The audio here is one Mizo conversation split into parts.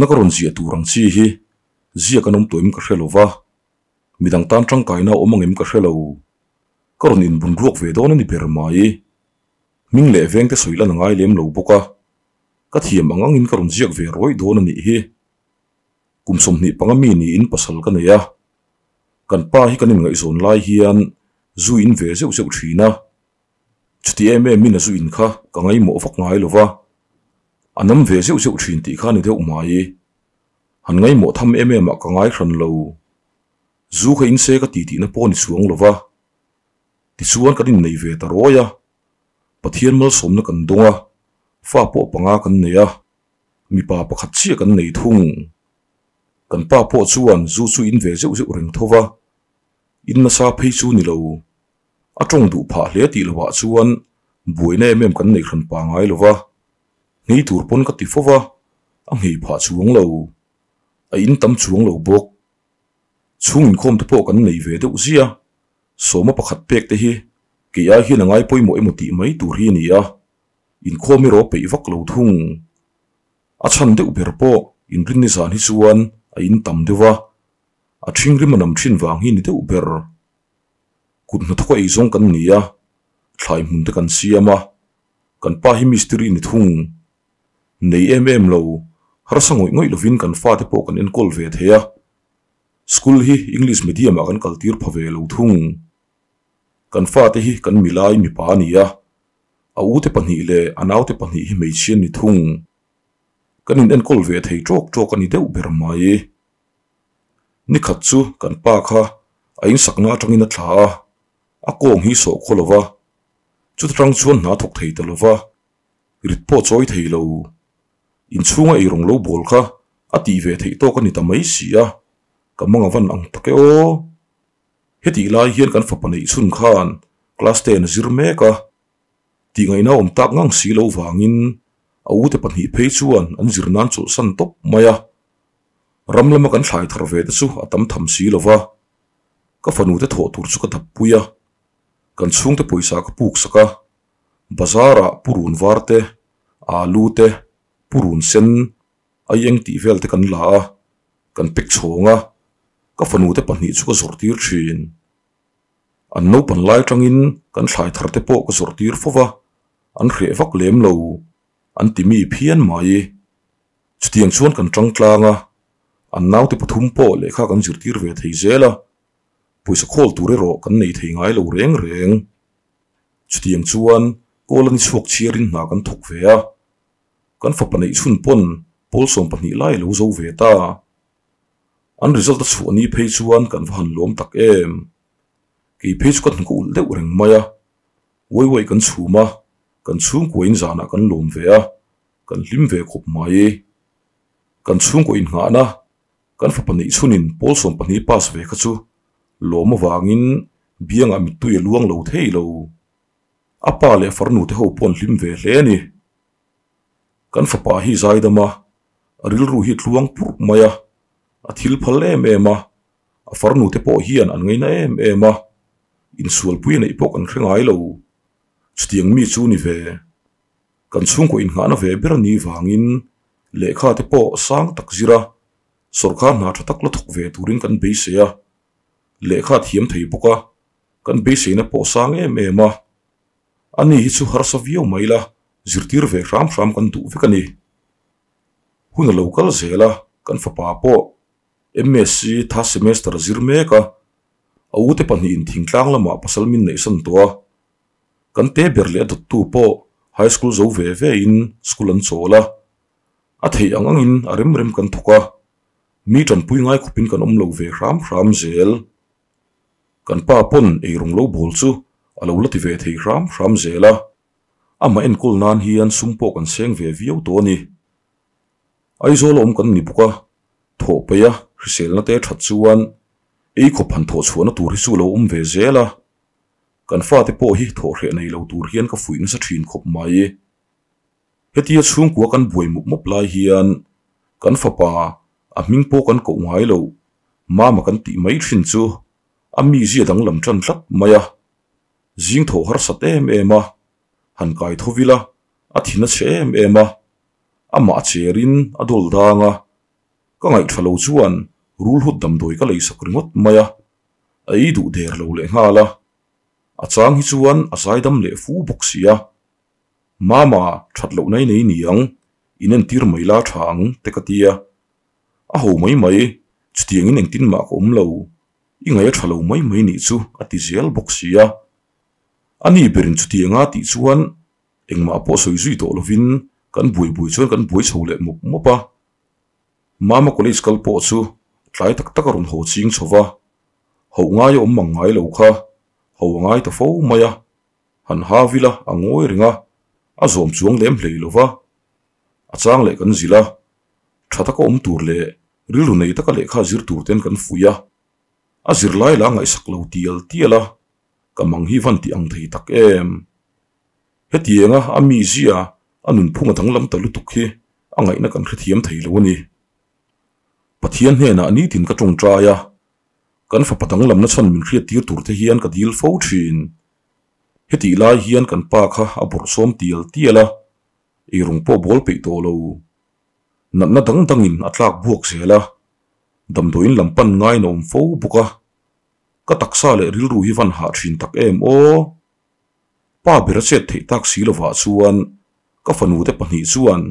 Tuna ka rawn ziah tur ang chi hi ziak an awm tawh em ka hre lo va, midang tan tangkaina a awm ang em ka hre lo. Ka rawn inbun ruak ve dawn a ni ber mai. Hming leh vengte sawi lan a ngai lem lo bawk a, ka thiam ang angin ka rawn ziak ve rawih dawn a nih hi. Kum 25 mi niin pasal ka nei a, kan pa hi kan inngaihzawn lai hian zu in ve zeuh zeuh thin a, chuti em em in a zu in kha ka ngaihmawh vak ngai lo va, a nam ve zeuh zeuh thin tih kha a ni deuh mai. Han ngaihmawh tham em em ah ka ngai hran lo. Zu kha in se ka ti tihna pawh a ni chuang lo va. Tichuan kan innei ve ta rawi a, Pathian malsawmna kan dawng a, fa pawh panga kan nei a. Mipa pakhat chiah kan nei thung. Kan pa pawh chuan zu chu in ve zeuh zeuh reng tho va, in nasa phei chu ni lo. A tawng duh phah hle tih lovah chuan buaina em em kan nei hran pangai lo va, nghei tur pawn ka ti fo va, a nghei phah chuang lo. A in tam chuang lo bawk. Chhung inkhawm te pawh kan nei ve deuh zia, sawma pakhat pek te hi kei ai hian a ngai pawimawh emaw tih mai tur hi a ni a. Inkhawm erawh peih vak lo thung. A chhan deuh ber pawh inrinni zan hi chuan a in tam deuh a, a ṭhingrim a nam ṭhin vang hi ni deuh ber. Kut hnathawk a eizawng kan ni a, thlai hmun te kan siam a, kan pa hi mistiri ni thung. Nei em em lo, harsa ngawih ngawih lovin kan fate pawh kan enkawl ve thei a, school hi English medium ah kan kaltir pha ve lo thung. Kan fate hi kan milai mipa a ni a, A ute pahnih leh a naute pahnih hi hmeichhia an ni thung. Kan in enkawl ve thei tawk tawk a ni deuh ber mai. Ni khat chu kan pa kha a insakna atangin a thla a, a kawng hi sawh khaw lo va, chuta tang chuan hna thawk thei ta lo va, rit pawh chawi thei lo. Inchhunga eirawng lo bawl kha a tih ve theih tawk a ni ta mai si a, ka mang a van ang tak e aw. Hetih lai hian kan fapa neih chhun khan class ten a zir mek a, tihngaihna awm tak ngang si lo vangin a ute pahnih phei chuan an zir nan chawlhsan tawp mai a. Ram lama kan thlai thar ve te chu a tam tham si lo va, ka fanute thawh tur chu ka dap pui a, kan chhungte pawisa ka puk sak a, bazar ah purun var te, alu te, purun sen, aieng tih vel te kan la a, kan pek chhawng a, ka fanu te pahnih chu ka zawrh tir thin. An naupan lai atangin kan thlai thar te pawh ka zawrh tir fo va, an hreh vak lem lo, an ti mi phian mai. Chutiang chuan kan tang tlang a, an naute pathum pawh lehkha kan zirtir ve thei zel a, pawisa khawl tur erawh kan nei thei ngai lo reng reng. Chutiang chuan kawl a ni chhuak chhiarin hna kan thawk ve a, Kan fapa neih chhun pawn pawl 12 lai a lo zo ve ta. An result a chhuah ni phei chuan kan va han lawm tak em. Kei phei chu ka hnu ka ulh deuh reng mai a. Uai uai kan chhum a, kan chhungkua in zanah kan lawm ve a, kan hlim ve khawp mai. Kan chhungkua inngahna kan fapa neih chhunin pawl 12 pass ve kha chu lawm avangin biangah mittui a luang lo thei lo. A pa leh farnu te ho pawh an hlim ve hle a ni. Kan fapa hi zaidam a, a rilru hi tluang purh mai a, a thil phal em em a, a farnu te pawh hian an ngaina em em a, insualpui a neih pawh kan hre ngai lo. Chutiang mi chu ni ve. Kan chhungkaw inngahna ve ber a ni vangin lehkha te pawh sang tak zir a, sawrkar hna tha tak la thawk ve turin kan beisei a, lehkha thiam thei bawk a, kan beiseina pawh sang em em a. Ani hi chu harsa viau mai la, zirtir ve hram hram kan duh vek a ni. Hun a lo kal zel a, kan fapa pawh MSc third semester a zir mek a, a ute pahnihin thingtlang lamah pasal min neihsan tawh a. Kan te ber leh a dawttu pawh high school zo ve ve in school an chawl a, a theih ang angin a rem rem kan thawk a, mi tanpui ngai khawpin kan awm lo ve hram hram zel. Kan pa pawn eirawng lo bawl chu a lo la ti ve thei hram hram zel a, amah enkawl nan hian sum pawh kan seng ve viau tawh a ni. Aizawl a awm kan ni bawk a, thawh peih a hriselna te that chuan ei khawp han thawh chhuahna tur hi chu a lo awm ve zel a, kan fate pawh hi thawh hreh nei lo tur hian ka fuih nasa thin khawp mai. Hetia chhungkua kan buai mup mup lai hian kan fapa a hming pawh kan koh ngai lo Mama kan tih mai thin chu a mizia danglam tan tlat mai a, zing tho harsat em em a, han kai tho vil a, a thin a chhe em em a, amah a cherin a dawl dang a. Ka ngaihṭha lo chuan rulhut damdawi ka leisak ringawt mai a, a ei duh der lo lehnghal a. A chang hi chuan a zaidam leh fu bawk si a. Mama, ṭhat lohna i nei niang, inentir mai la ṭha ang, te ka ti a. A ho mai mai, chutiangin engtin mah ka awm lo, i ngaih a ṭha lo mai mai nih chu, a ti zel bawk si a. A ni berin chutianga tih chuan engmah pawh sawi zui tawh lovin kan buai buai chuan kan buai chho leh mawp mawp a. Mama college kal pawh chu tlai tak tak a rawn haw ching chho va, hoh ngai a awm mang ngai lo kha, ho a ngai ta fo mai a, han ha vil a, a ngawi reng a, a zawm chuang lem hlei lo va. A chang leh kan zilh a, tha taka awm tur leh rilru nei taka lehkha zir tur ten kan fuih a, a zirlai la ngaihsak lo tial tial a, ka mang hi van tih ang thei tak em? Hetianga a mizia a nunphung a danglam ta lutuk hi a ngaihna kan hrethiam thei lo a ni. Pathian hnenah nitin ka tawngtai a, kan fapa danglamna chhan min hriattir tur te hian ka dil fo thin. Hetih lai hian kan pa kha a bawrhsawm tial tial a, eirawng pawh bawl peih tawh lo. Natna dang dangin a tlak buak zel a, damdawiin lam pan ngaiin a awm fo bawk a. Ka taksa leh rilru hi van hah thin tak em aw! Pa ber a chet theih tak si lovah chuan ka fanu te pahnih chuan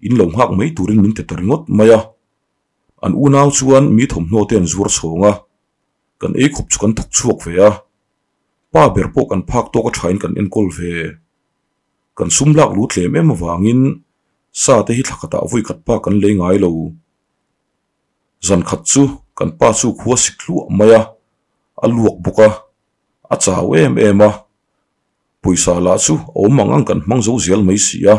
in lo nghak mai turin min ti ta ringawt mai a. An unau chuan mi thawmhnaw te an zuar chhawng a, kan ei khawp chu kan thawk chhuak ve a. Pa ber pawh kan phak tawk a thain kan enkawl ve. Kan sum lak lut tlem em avangin sa te hi thla khatah vawi khat pa kan lei ngai lo. Zan khat chu kan pa chu khua sik hluah mai a, a luak bawk a, a chau em em a. Pawisa lah chu a awm ang ang kan hmang zo zel mai si a,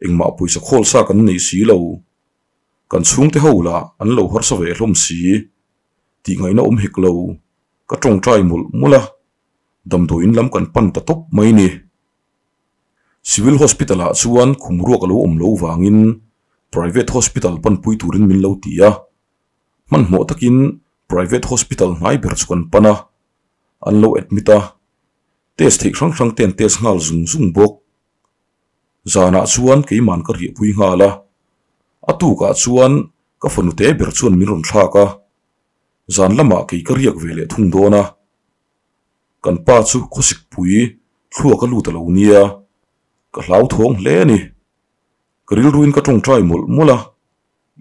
engmah pawisa khawl sa kan nei si lo. Kan chhungte ho lah an lo harsa ve hlawm si, tih ngaihna awm hek lo, ka tawngtai mawlh mawlh a, damdawiin lam kan pan ta tawp mai ni. Civil Hospital ah chuan khum ruak a lo awm lo vangin Private Hospital panpui turin min lo ti a, hmanhmawh takin Private Hospital hnai ber chu kan pan a, an lo admit a, test theih hrang hrang te an test nghal zung zung bawk. Zanah chuan keiman ka riahpui nghal a, a tukah chuan ka fanu te ber chuan min rawn thlak a, zan lamah kei ka riak ve leh thung dawn a. Kan pa chu khawsikpui thluak a lut a lo nia, ka hlauthawng hle a ni. Ka rilruin ka tawngtai mawlh mawlh a,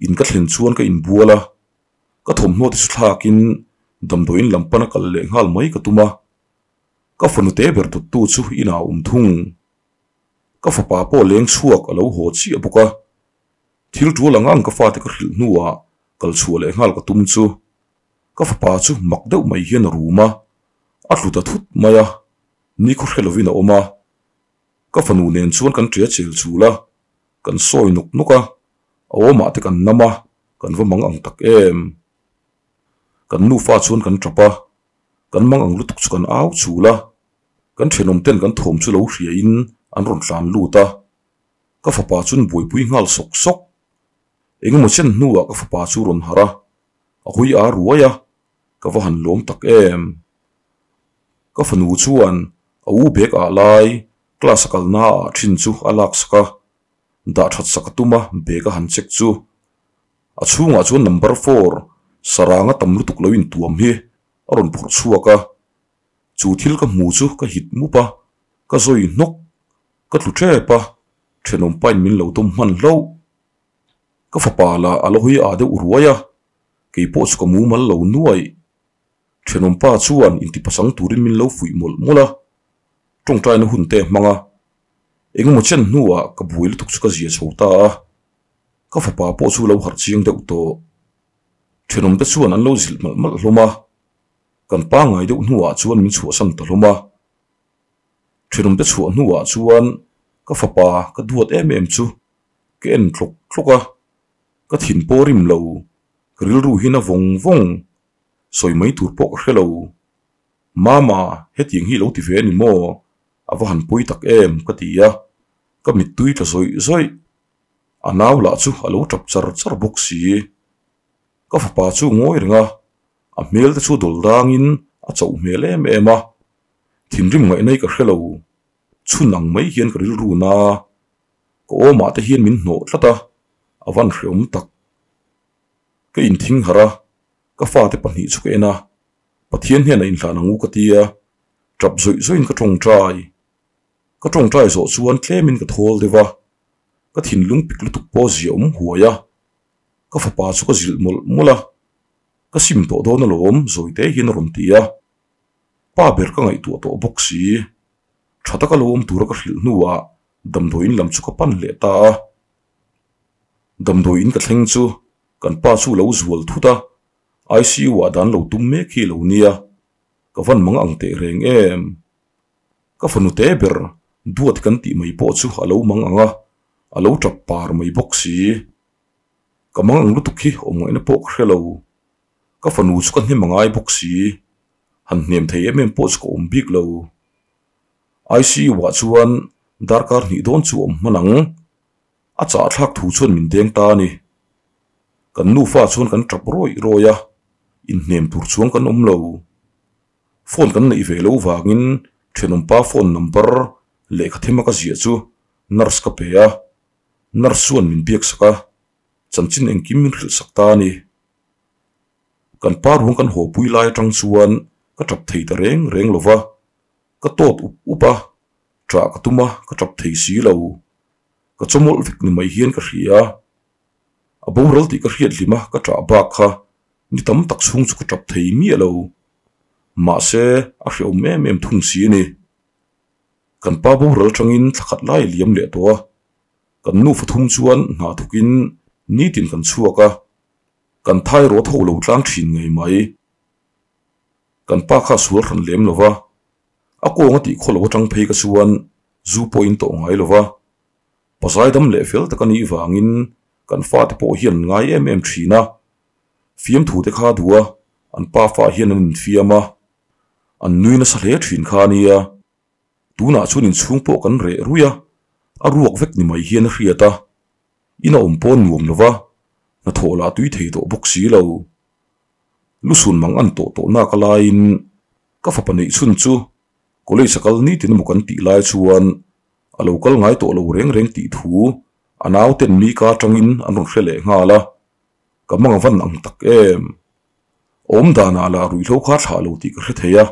in ka thlen chuan ka inbual a, ka thawmhnaw te chu thlakin damdawiin lam pana kal leh nghal mai ka tum a, ka fanu te ber dawttu chu inah a awm thung. Ka fapa pawh leng chhuak a lo haw chiah bawk a, thil tul ang ang ka fate ka hrilh hnuah kal chhuah leh nghal ka tum chu Ka fapa chu mak deuh mai hian a rum a, a tlu ta thut mai a, nikhaw hre lovin a awm a. Ka fanu nen chuan kan ṭia chel chul a, kan sawi nawk nawk a, a awmah te kan nam a, kan va mang ang tak em. Kan nufa chuan kan ṭap a, kan mang ang lutuk chu kan au chul a, kan ṭhenawm ten kan thawm chu lo hriain an rawn tlan lut a, ka fapa chuan buaipui nghal sawk sawk. Engemaw chen hnuah ka fapa chu rawn harh a, A hui a ruai a, ka va han lawm tak em. Ka fanu chuan a u bag ah lai class a kalna ah thin chu a lak sak a, dah that sak a tum a bag a han check chu. A chhungah chuan number four saranga tam lutuk lo intuam hi a rawn phawrh chhuak a, chu thil ka hmu chu ka hit mup a, ka zawi hnawk, ka tlu tep a, thenawm pain min lo dawm hman hlauh. Ka fapa lah a la hawi ah deuh ruai a, kei pawh chu ka mumal lo nuaih. Thenawmpa chuan intipasang turin min lo fuih mawlh mawlh a, tawngtaina hun te a hmang a. Engemaw chen hnuah ka buai lutuk chu ka zia chho ta a, ka fapa pawh chu lo harh chiang deuh tawh. Thenawmte chuan an lo zilh malh malh hlawm a, kan pangngai deuh hnuah chuan min chhuahsan ta hlawm a. Thenawmte chhuah hnuah chuan ka fapa ka duat em em chu Ka en tlawk tlawk a, ka thin pawh rim lo, ka rilru hian a vawng vawng, sawi mai tur pawh ka hre lo. Mama, hetiang hi lo ti ve a ni maw? A va han pawi tak em? ka ti a, ka mittui tla zawih zawih. A nau lah chu a lo tap char char bawk si. Ka fapa chu ngawi reng a, a hmel te chu dawl dangin a chauh hmel em em a, thinrim ngaih nai ka hre lo, chhun ang mai hian ka rilru na. Ka awmah te hian min hnawh tlat a, a van hreawm tak. Ka inthing harh a, ka fate pahnih chu ka en a, Pathian hian a inhlan ang u ka ti a, tap zawih zawihin ka tawngtai. Ka tawngtai zawh chuan tlemin ka thawl deuh a, ka thinlung pik lutuk pawh zia awm huai a, ka fapa chu ka zilh mawlh mawlh a, ka sim tawh dawn alawm zawite hian a rawn ti a, pa ber ka ngaihtuah tawh bawk si, tha taka lo awm tura ka hrilh hnuah damdawiin lam chu ka pan leh ta a. Damdawiin ka thleng chu kan pa chu lo zual thut a, ICU ah dan lo tum mek hi lo nia, ka van mang ang teh reng em. Ka fanu te ber duat kan tih mai pawh chu a lo mang ang a, a lo tap par mai bawk si. Ka mang ang lutuk hi awm ngaihna pawh ka hre lo. Ka fanu chu ka hnem a ngai bawk si, han hnem thei em em pawh chu ka awm bik lo. ICU ah chuan darkar hnih dawn chu awm hman ang. A chahthlak thu chuan min deng ta a ni. Kan nufa chuan kan tap rawih rawih a, inhnem tur chuang kan awm lo. Phone kan neih ve loh vangin thenawmpa phone number lehkha thema ka ziah chu nurse ka pe a, nurse chuan min biak sak a, chanchin engkim min hrilh sak ta a ni. Kan pa ruang kan haw pui lai atang chuan ka tap thei ta reng reng lo va, ka tawt up up a, ṭah ka tum a, ka ṭap thei si lo. Ka chawmawlh vek ni mai hian ka hria. A boral tih ka hriat hlim a, ka ṭah bak kha ni tam tak chhung chu ka ṭap thei miah lo. Mahse, a hrehawm em em thung si a ni. Kan pa boral ṭangin thla khat lai a liam leh tawh a, kan nufa thum chuan hna thukin nitin kan chhuak a, kan thai rawt ho lo tlang ṭhin ngei mai. Kan pa kha sual hran lem lo va, a kawng a tih khaw lo atang phei ka chuan zu pawh in tawh ngai lo va, pazai dam leh fel tak a nih vangin kan fate pawh hian an ngai em em thin a, fiamthu te kha duh a, an pa fa hian an infiam a, an nui nasa hle thin kha a nia. Tunah chuan inchhung pawh kan reh ruih a, a ruak vek ni mai hian a hriat a, in a awm pawh a nuam lo va, hnathawh lah tui thei tawh bawk si lo. Lusun mang an tawh tawh nak a laiin ka fapa neih chhun chu college a kal nitin emaw kan tih lai chuan a lo kal ngai tawh lo reng reng tih thu a nauten mi ka atangin an rawn hre leh nghal a, ka mang a van ang tak em. Awm danah lah ruihhlo kha thlah lo tih ka hre thei a,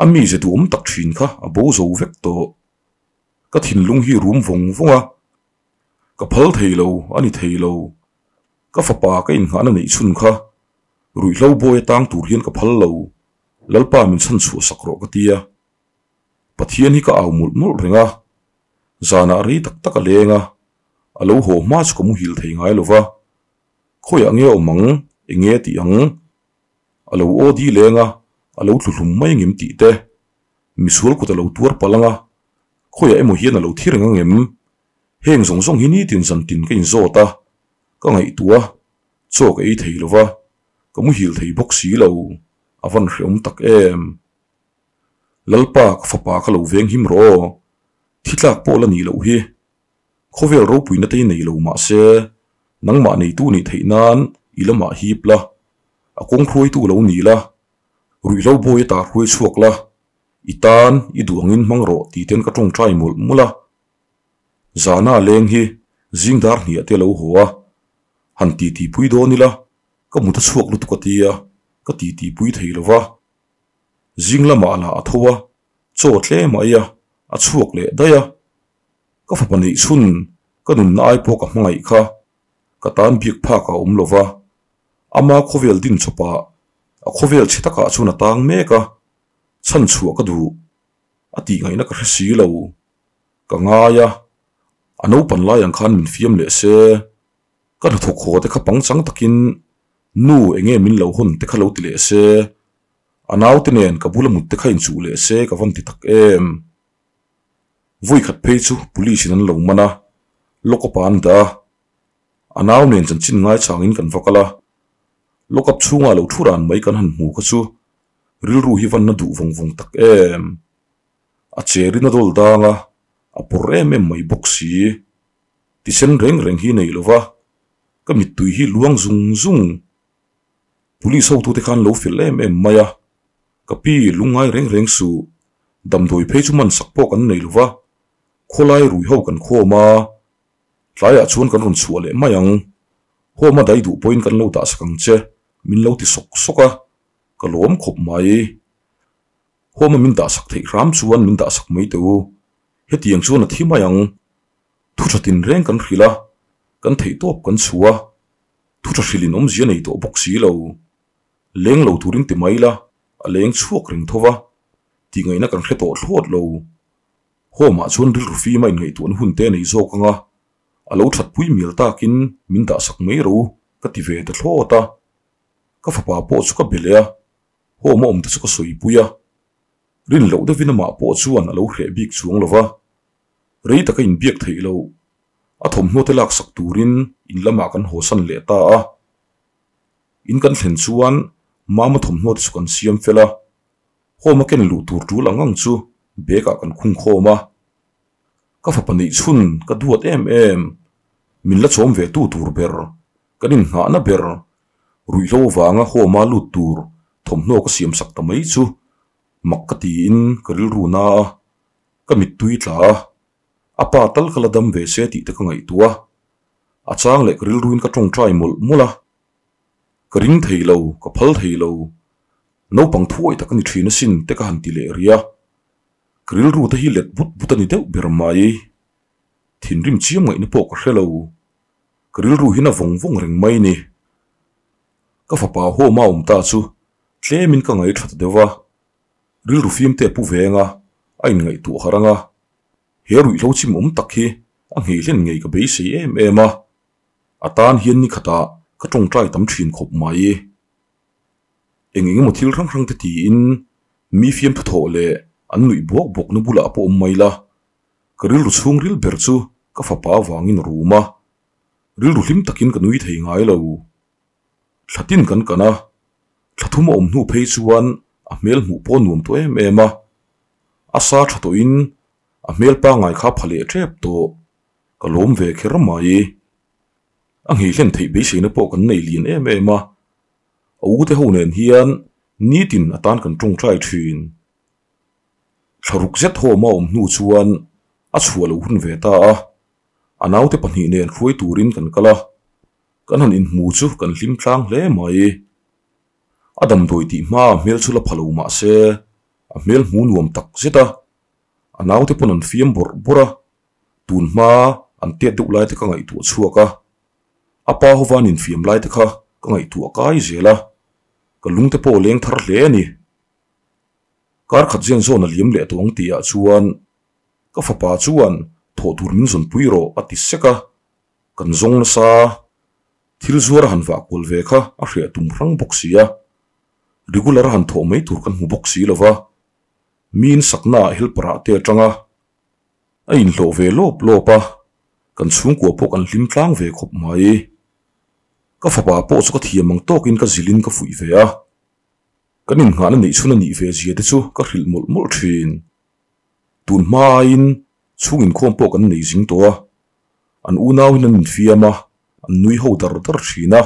a mize duhawm tak thin kha a bo zo vek tawh. Ka thinlung hi rum vawng vawng a, ka phal thei lo a ni thei lo. Ka fapa ka inngahna neih chhun kha ruihhlo bawi atang tur hian ka phal lo, Lalpa min chhan chhuah sak rawh ka ti a. Pathian hi ka au mawlh mawlh reng a, zanah rei tak tak a leng a, a lo haw hma chu ka muhil thei ngai lo va, khawiah nge awm ang, eng nge tih ang, a lo aw di leng a, a lo tlu hlum mai ngem tih te, misual kut a lo tuar palh ang a, khawiah emaw hian a lo thi reng ang em? Heng zawng zawng hi nitin zantin ka inzawt a, ka ngaihtuah a, chaw ka ei thei lo va, ka muhil thei bawk si lo, a van hreawm tak em. Lalpa ka fapa ka lo veng him rawh aw, thi tlak pawh la nih loh hi. Khawvel ropuina te hi nei lo mah se, nangmah neitu nih theih nan i lamah hip la, a kawng hruaitu lo ni la, ruihhlo bawi ata hruai chhuak la, i tan i duh angin hmang rawh ti ten ka tawngtai mawlh mawlh a. Zana leng hi zing dar hniah te a lo haw a, han titi pui dawn ila ka mut a chhuak lutuk a tia ka titi pui thei lo va. Zing lamah lah a tho a, chaw tlem a ei a, a chhuak leh daih a. Ka fapa neih chhun ka nunna ai pawh ka hmangaih kha ka tan biak phak a awm lo va, ama khawvel din chawpah a khawvel chhe takah chuan a tang mek a, chhan chhuah ka duh a tih ngaihna ka hre si lo. Ka ngai a, a naupan lai ang khan min fiam leh se, ka hnathawk haw te kha pangchang takin nu enge min lo hawn te kha lo ti leh se, a naute nen ka bula mut te kha inchuh leh se ka van ti tak em. Vawikhat phei chu police in an lo man a, lock up ah an dah a, a nau nen chanchin ngaichangin kan va kal a, lock up chhungah lo thu ran mai kan han hmu kha chu rilru hi van na duh vawng vawng tak em. A cherin a dawl dang a, a pawr em em mai bawk si. Tisen reng reng hi nei lo va, ka mittui hi luang zung zung. Police hotute khan lo fel em em mai a, ka pi lungngai reng reng suh, damdawi phei chu man sak pawh kan nei lo va, khawlai rui ho kan khawm a, tlaiah chuan kan rawn chhuah leh mai ang. Home a dai duh pawhin kan lo dah sak ang che, min lo ti sawk sawk a, ka lawm khawp mai. Home a min dah sak theih hram chuan min dah sak mai teh u. Hetiang chuan a thi mai ang. Thu tha tinreng kan hrilh a, kan theihtawp kan chhuah a, thu tha hrilhin awmzia nei tawh bawk si lo. Leng lo turin ti mai la, a leng chhuak reng tho va, tihngaihna kan hre tawh thlawt lo. Home ah chuan rilru fima inngaihtuahna hun te a nei zawk ang a, a lo thatpui mial takin min dah sak mai ro ka ti ve ta thlawt a. Ka fapa pawh chu ka be leh a, home a awm te chu ka sawipui a. Rin loh deuhin amah pawh chuan a lo hreh bik chuang lo va, rei taka inbiak theih loh, a thawmhnaw te laksak turin in lamah kan hawsan leh ta a. In kan thlen chuan Mama thawmhnaw te chu kan siam fel a, home a ken luh tur tul ang ang chu bag ah kan khung khawm a. Ka fapa neih chhun ka duat em em, min la chawm ve tu tur ber, kan inngahna ber, ruihhlo avanga home a lut tur thawmhnaw ka siam sak ta mai chu mak ka tiin ka rilru na a, ka mittui tla a, a pa tal ka la dam ve se tih te ka ngaihtuah a, a chang leh ka rilruin ka tawngtai mawlh mawlh a. Ka ring thei lo, ka phal thei lo. Naupang thuawi tak a ni thin asin te ka han ti leh rih a. Ka rilru te hi let but but a ni deuh ber mai. Thinrim chiam ngaihna pawh ka hre lo. Ka rilru hi na vawng vawng reng mai ni. Ka fapa home a awm ta chu tlemin ka ngaih tha ta deuh va. Rilru fim te a pu veng a, a inngaihtuah harh ang a. He ruihhlo chimawm tak hi a nghei hlen ngei ka beisei em em a. A tan hian ni khatah ka tawngtai tam thin khawp mai. Eng eng emaw thil hrang hrang te tiin mi fiamthu thawh leh an nuih buak buakna bulah pawh awm mai la. Ka rilru chhungril ber chu ka fapa avangin a rum a, rilru hlim takin ka nui thei ngai lo. Thla tin kan kan a, thla thum a awm hnu phei chuan a hmel hmuh pawh nuam tawh em em a. A sa tha tawhin a hmel pangngai kha pha leh tep tawh. Ka lawm ve kher mai. A nghei hlen theih beiseina pawh kan nei lian em em a, a ute ho nen hian nitin atan kan tawngtai thin. Thlaruk zet hawm a awm hnu chuan a chhuah lo hun ve ta a, a naute pahnih nen hruai turin kan kal a, kan han inhmu chu kan hlim tlang hle mai. A damdawi tih hma a hmel chu la pha lo mah se a hmel hmu nuam tak zet a, a naute pawn an fiam bawrh bawrh a, Tun hma an tet deuh lai te ka ngaihtuah chhuak a, a pa ho van infiam lai te kha ka ngaihtuah kai zel a, ka lung te pawh a leng thar hle a ni. Kar khat zen zawn a liam leh tawh ang tih ah chuan ka fapa chuan thawh tur min zawn pui rawh a ti sek a, kan zawng nasa thil zuar a han vah kual ve kha a hriah tum hrang bawk si a, regular a han thawh mai tur kan hmu bawk si lo va, miin sakna ah helper ah te atanga A inhlawh ve lawp lawp a, kan chhungkua pawh kan hlim tlang ve khawp mai. Ka fapa pawh chu ka thiam ang tawkin ka zilhin ka fuih ve a, kan innghahna neih chhun a nih ve zia te chu ka hrilh mawlh mawlh thin. Tun hma aiin chhung inkhawm pawh kan nei zing tawh a, an unauin an infiam a, an nui ho dar dar thin a,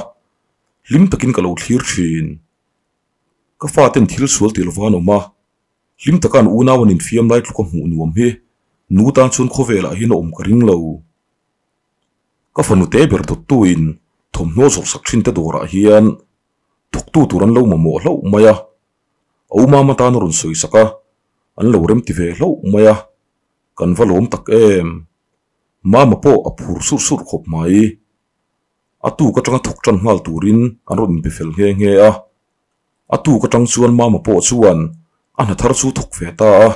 hlim takin ka lo thlir thin. Ka faten thil sual ti lova an awm a, Hlim taka an unau an infiam lai tluka hmuh nuam hi nu tan chuan khawvelah hian a awm ka ring lo. Ka fanu te ber dawttuin thawmhnaw zawrhsak thin te dawrah hian thawktu tur an lo mamawh hlauh mai a, a umam atan a rawn sawisak a, an lo remti ve hlauh mai a, kan va lawm tak em. Mama pawh a phur surh surh khawp mai. A tuk atanga thawk tan nghal turin an rawn inbe fel nghe nghe a. A tuk atang chuan Mama pawh chuan a hna thar chu thawk ve ta a,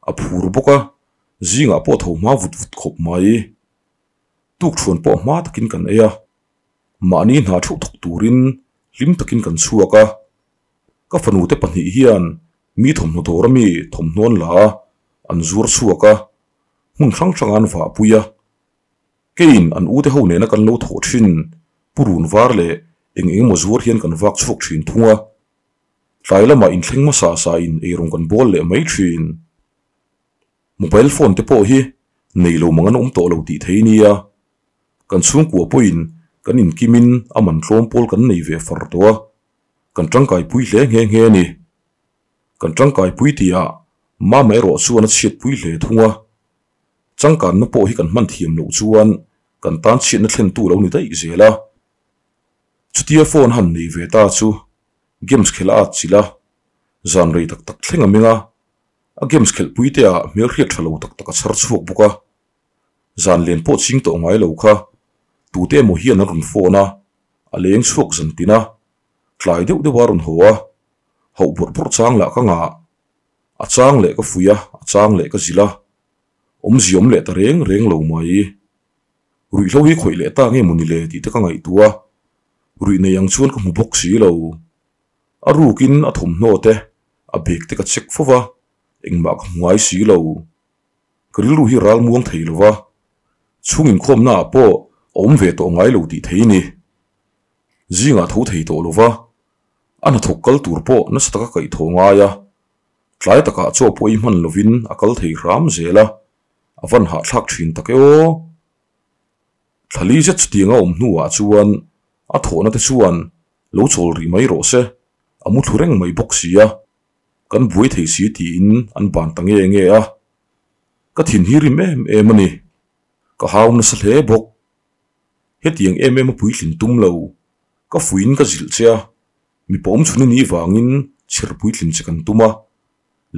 a phur bawk a, zingah pawh tho hma vut vut khawp mai. Tukṭhuan pawh hma takin kan ei a, mahni hna theuh thawk turin hlim takin kan chhuak a. Ka fanute pahnih hian mi thawmhnaw dawr ami thawmhnaw an la a, an zuar chhuak a, hmun hrang hrangah an vahpui a. Keiin an ute ho nena kan lo thawh thin, Pu Run var leh eng eng emaw zuar hian kan vak chhuak thin thung a. Tlai lamah inthleng hmasa sa in eirawng kan bawl leh mai thin. Mobile phone te pawh hi nei lo mang an awm tawh lo tih thei nia. Kan chhungkua pawhin kan inkimin a man tlawm pawl kan nei ve far tawh a, kan tangkaipui hle nghe nghe a ni. Kan tangkaipui tihah Mama erawh chuan a chhiatpui hle thung a. Changkanna pawh hi kan hman thiam loh chuan kan tan chhiatna thlentu lo ni daih zel a. Chutia phone han nei ve ta chu games khelh a at chilh a, zan rei tak tak thleng a meng a, a games khelh pui te ah hmelhriat tha lo tak tak a chhar chhuak bawk a. Zan len pawh ching tawh ngai lo kha tute emaw hian an rawn phone a, a leng chhuak zan tin a, tlai deuh deuh a rawn haw a, hauh bawrh bawrh chang lah ka ngah. A chang leh ka fuih a, a chang leh ka zilh a, awmzia awm leh ta reng reng lo mai. Ruihhlo hi khawih leh ta nge mawni le tih te ka ngaihtuah a, ruih nei ang chuan ka hmu bawk si lo. A rukin a thawmhnaw te, a bag te ka check fo va, engmah ka hmu ngai si lo. Ka rilru hi ral muang thei lo va, chhung inkhawmna ah pawh a awm ve tawh ngai lo tih thei ni. Zingah tho thei tawh lo va, a hnathawk kal tur pawh nasa taka kaihthawh ngai a, tlai takah chaw pawh ei hman lovin a kal thei hram zel a, a van hahthlak thin tak e aw. Thlali zet chutianga awm hnuah chuan a thawhna te chuan lo chawl rih mai rawh se, a mu thlu reng mai bawk si a, kan buai thei si tiin an ban ta nge nge a. Ka thin hi rim em em a ni, ka hau nasa hle bawk. Hetiang em em a puitlin tum lo, ka fuiin ka zilh che a, mipa awm chhun i nih vangin chher puitlin che kan tum a,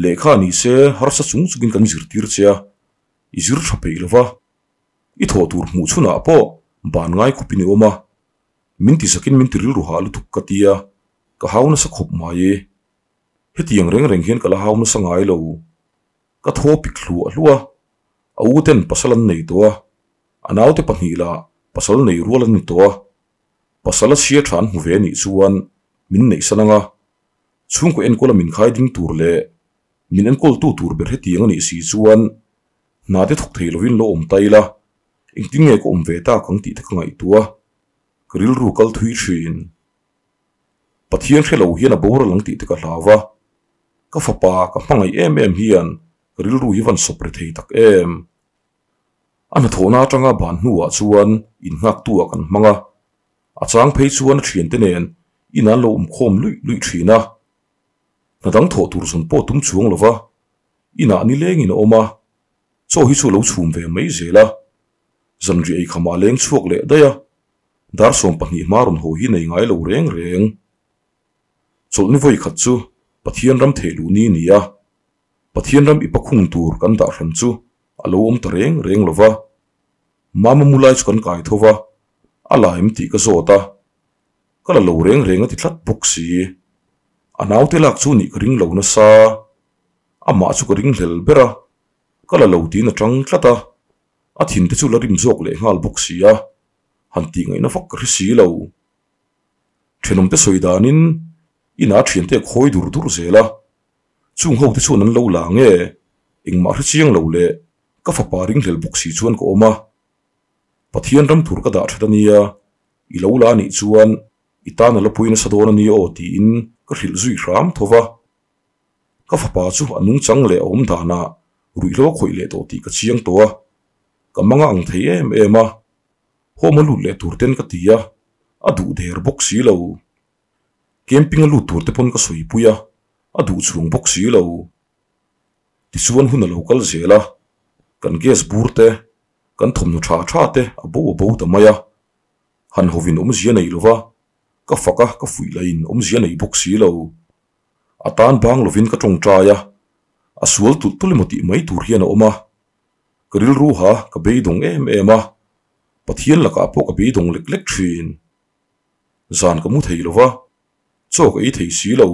lehkha ni se harsa chung chungin kan zirtir che a, i zir tha peih lo va, i thawh tur hmuh chhunah pawh ban ngai khawpin i awm a, min ti zakin min ti rilru hah lutuk ka ti a, ka hau nasa khawp mai. Hetiang reng reng hian ka la hau nasa ngai lo. Ka thaw pik hluah hluah a, a u ten pasal an nei tawh a, a naute pahnih lah pasal nei rual an ni tawh a, pasal a chhia tha an hmu ve anih chuan min neihsan ang a, chhungkaw enkawl a min khai ding tur leh min enkawltu tur ber hetiang anih si chuan hna te thawk thei lovin lo awm ta ila, engtin nge ka awm ve tak ang tih te ka ngaihtuah a, ka rilru kal thui thin. Pathian hre lo hian a boral ang tih te ka hlau va, ka fapa ka hmangaih em em hian ka rilru hi van sawp ri thei tak em. A hnathawhna atanga ban hnuah chuan innghaktu ah kan hmang a, a chang phei chuan a thiante nen in an lo awmkhawm luih luih thin a. Hna dang thawh tur zawn pawh tum chuang lo va, inah nilengin a awm a, chaw hi chu a lo chhum ve mai zel a, zanriah eikham ah a leng chhuak leh daih a. Dar 12 hma rawn haw hi nei ngai lo reng reng. Chawlhni vawi khat chu Pathian ram theih luh ni ni a, Pathian ram i pakhung tur kan dah hran chu a lo awm ta reng reng lo va. Mama mu lai chu kan kai tho va, a la em tih ka zawt a, ka la lo reng reng a ti tlat bawk si. A naute lak chu nih ka ring lo nasa, amah chu ka ring hlel ber a, ka la lo tiin a tang tlat a, a thinte chu la rim zawk leh nghal bawk si a. han tih ngaihna vak ka hre si lo. Thenawmte sawi danin inah thiante a khawi dur dur zel a, chung ho te chuan an lo la nge engmah hre chiang lo leh ka fapa ringhlel bawk si chuan ka awm a. Pathian ram tur ka dah that a nia, i lo la anih chuan i tan a la pui nasa dawn a nia aw tiin ka hrilh zui hram tho va. Ka fapa chu a nungchang leh a awm danah ruihhlo a khawih leh tawh tih ka chiang tawh a, ka mang a ang thei em em a, home a lut leh tur ten ka ti a, a duh der bawk si lo. Camping a lut tur te pawn ka sawi pui a, a duh chhung bawk si lo. Tichuan hun a lo kal zel a, kan gas bur te, kan thawmhnaw tha tha te a bo a bo ta mai a, han hovin awmzia nei lo va, ka fak a, ka fuih lahin awmzia nei bawk si lo. A tan bang lovin ka tawngtai a, a sual tulh tulh emaw tih mai tur hian a awm a. Ka rilru ha ka beidawng em em a, Pathian lakah pawh ka beidawng lek lek thin. Zan ka mu thei lo va, chaw ka ei thei si lo,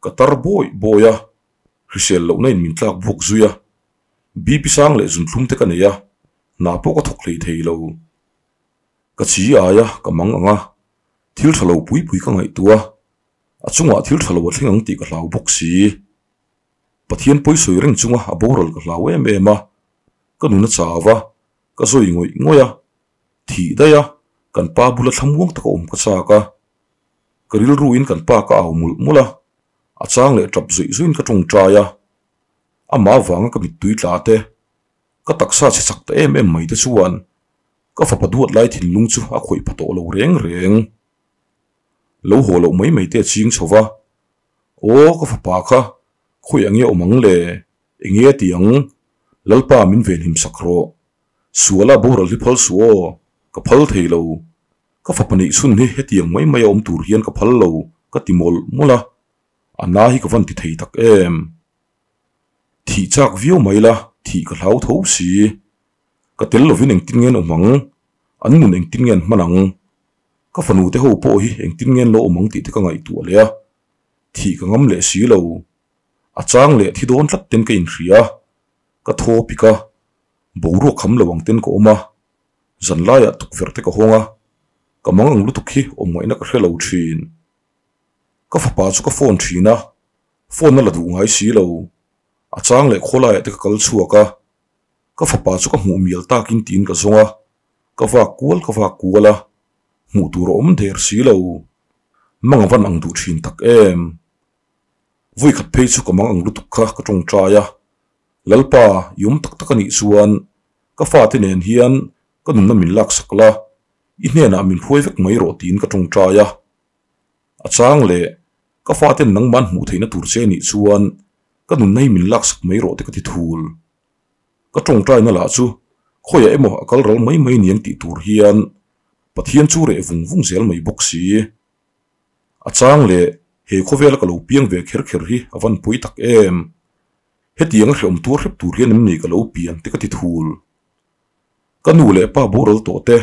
ka tar bawi bawi a, hrisel lohna in min tlak buak zui a, BP sang leh zunthlum te ka nei a, hna pawh ka thawk hlei thei lo. Ka chi ai a, ka mang ang a, thil tha lo pui pui ka ngaihtuah a, a chungah thil tha lo a thleng ang tih ka hlau bawk si. Pathian pawi sawi reng chunga a boral ka hlau em em a, ka nun a chau a, ka zawi ngawih ngawih a, thih daih a, kan pa bula thlamuang taka awm ka chak a. Ka rilruin kan pa ka au mulh mulh a, a chang leh tap zawih zawihin ka tawngtai a, amah avanga ka mittui tla te, ka taksa chhe chak ta em em mai te chuan ka fapa duat lai thinlung chu a khawih pha tawh lo reng reng. Lo haw loh mai mai te a ching chho va, Aw ka fapa kha, khawi ang nge awm ang le? Enge a ti ang? Lalpa min venhim sak rawh. Suala boral hi phal suh aw, ka phal thei lo. Ka fapa neih chhun hi hetiang mai mai a awm tur hian ka phal lo ka ti mawlh mawlh a, a na hi ka van ti thei tak em. Thih chak viau mai la, thih ka hlau tho si. Ka tel lovin engtin nge an awm ang? An nun engtin nge an hman ang? Ka fanu te ho pawh hi engtin nge an lo awm ang tih te ka ngaihtuah leh a, thih ka ngam leh si lo. A chang leh thi dawn tlat ten ka inhria, ka thaw pik a, boruak kham lo ang ten ka awm a, zan laiah tukverh te ka hawng a, ka mang ang lutuk hi awm ngaihna ka hre lo thin. Ka fapa chu ka phone thin a, phone a la duh ngai si lo. A chang leh khawlaiah te ka kal chhuak a, ka fapa chu ka hmuh mial takin tiin ka zawng a, ka vak kual ka vak kual a, hmuh tur a awm der si lo. Mang a van ang duh thin tak em. Vawikhat phei chu ka mang ang lutuk kha ka tawngtai a, Lalpa i awm tak tak a nih chuan ka fate nen hian ka nunna min laksak la, i hnenah min hruai vek mai rawh tiin ka tawngtai a. A chang leh ka faten nangman hmuh theihna tur che nih chuan ka nunna hi min laksak mai rawh te ka ti thul. Ka tawngtaina lah chu khawiah emaw a kal ral mai mai niang tih tur hian Pathian chu reh vung vung zel mai bawk si. A chang leh he khawvela ka lo piang ve kher kher hi a van pawi tak em. Hetiang a hreawm tuar hrep tur hian em ni ka lo pian te ka ti thul. Ka nu leh pa boral tawh te,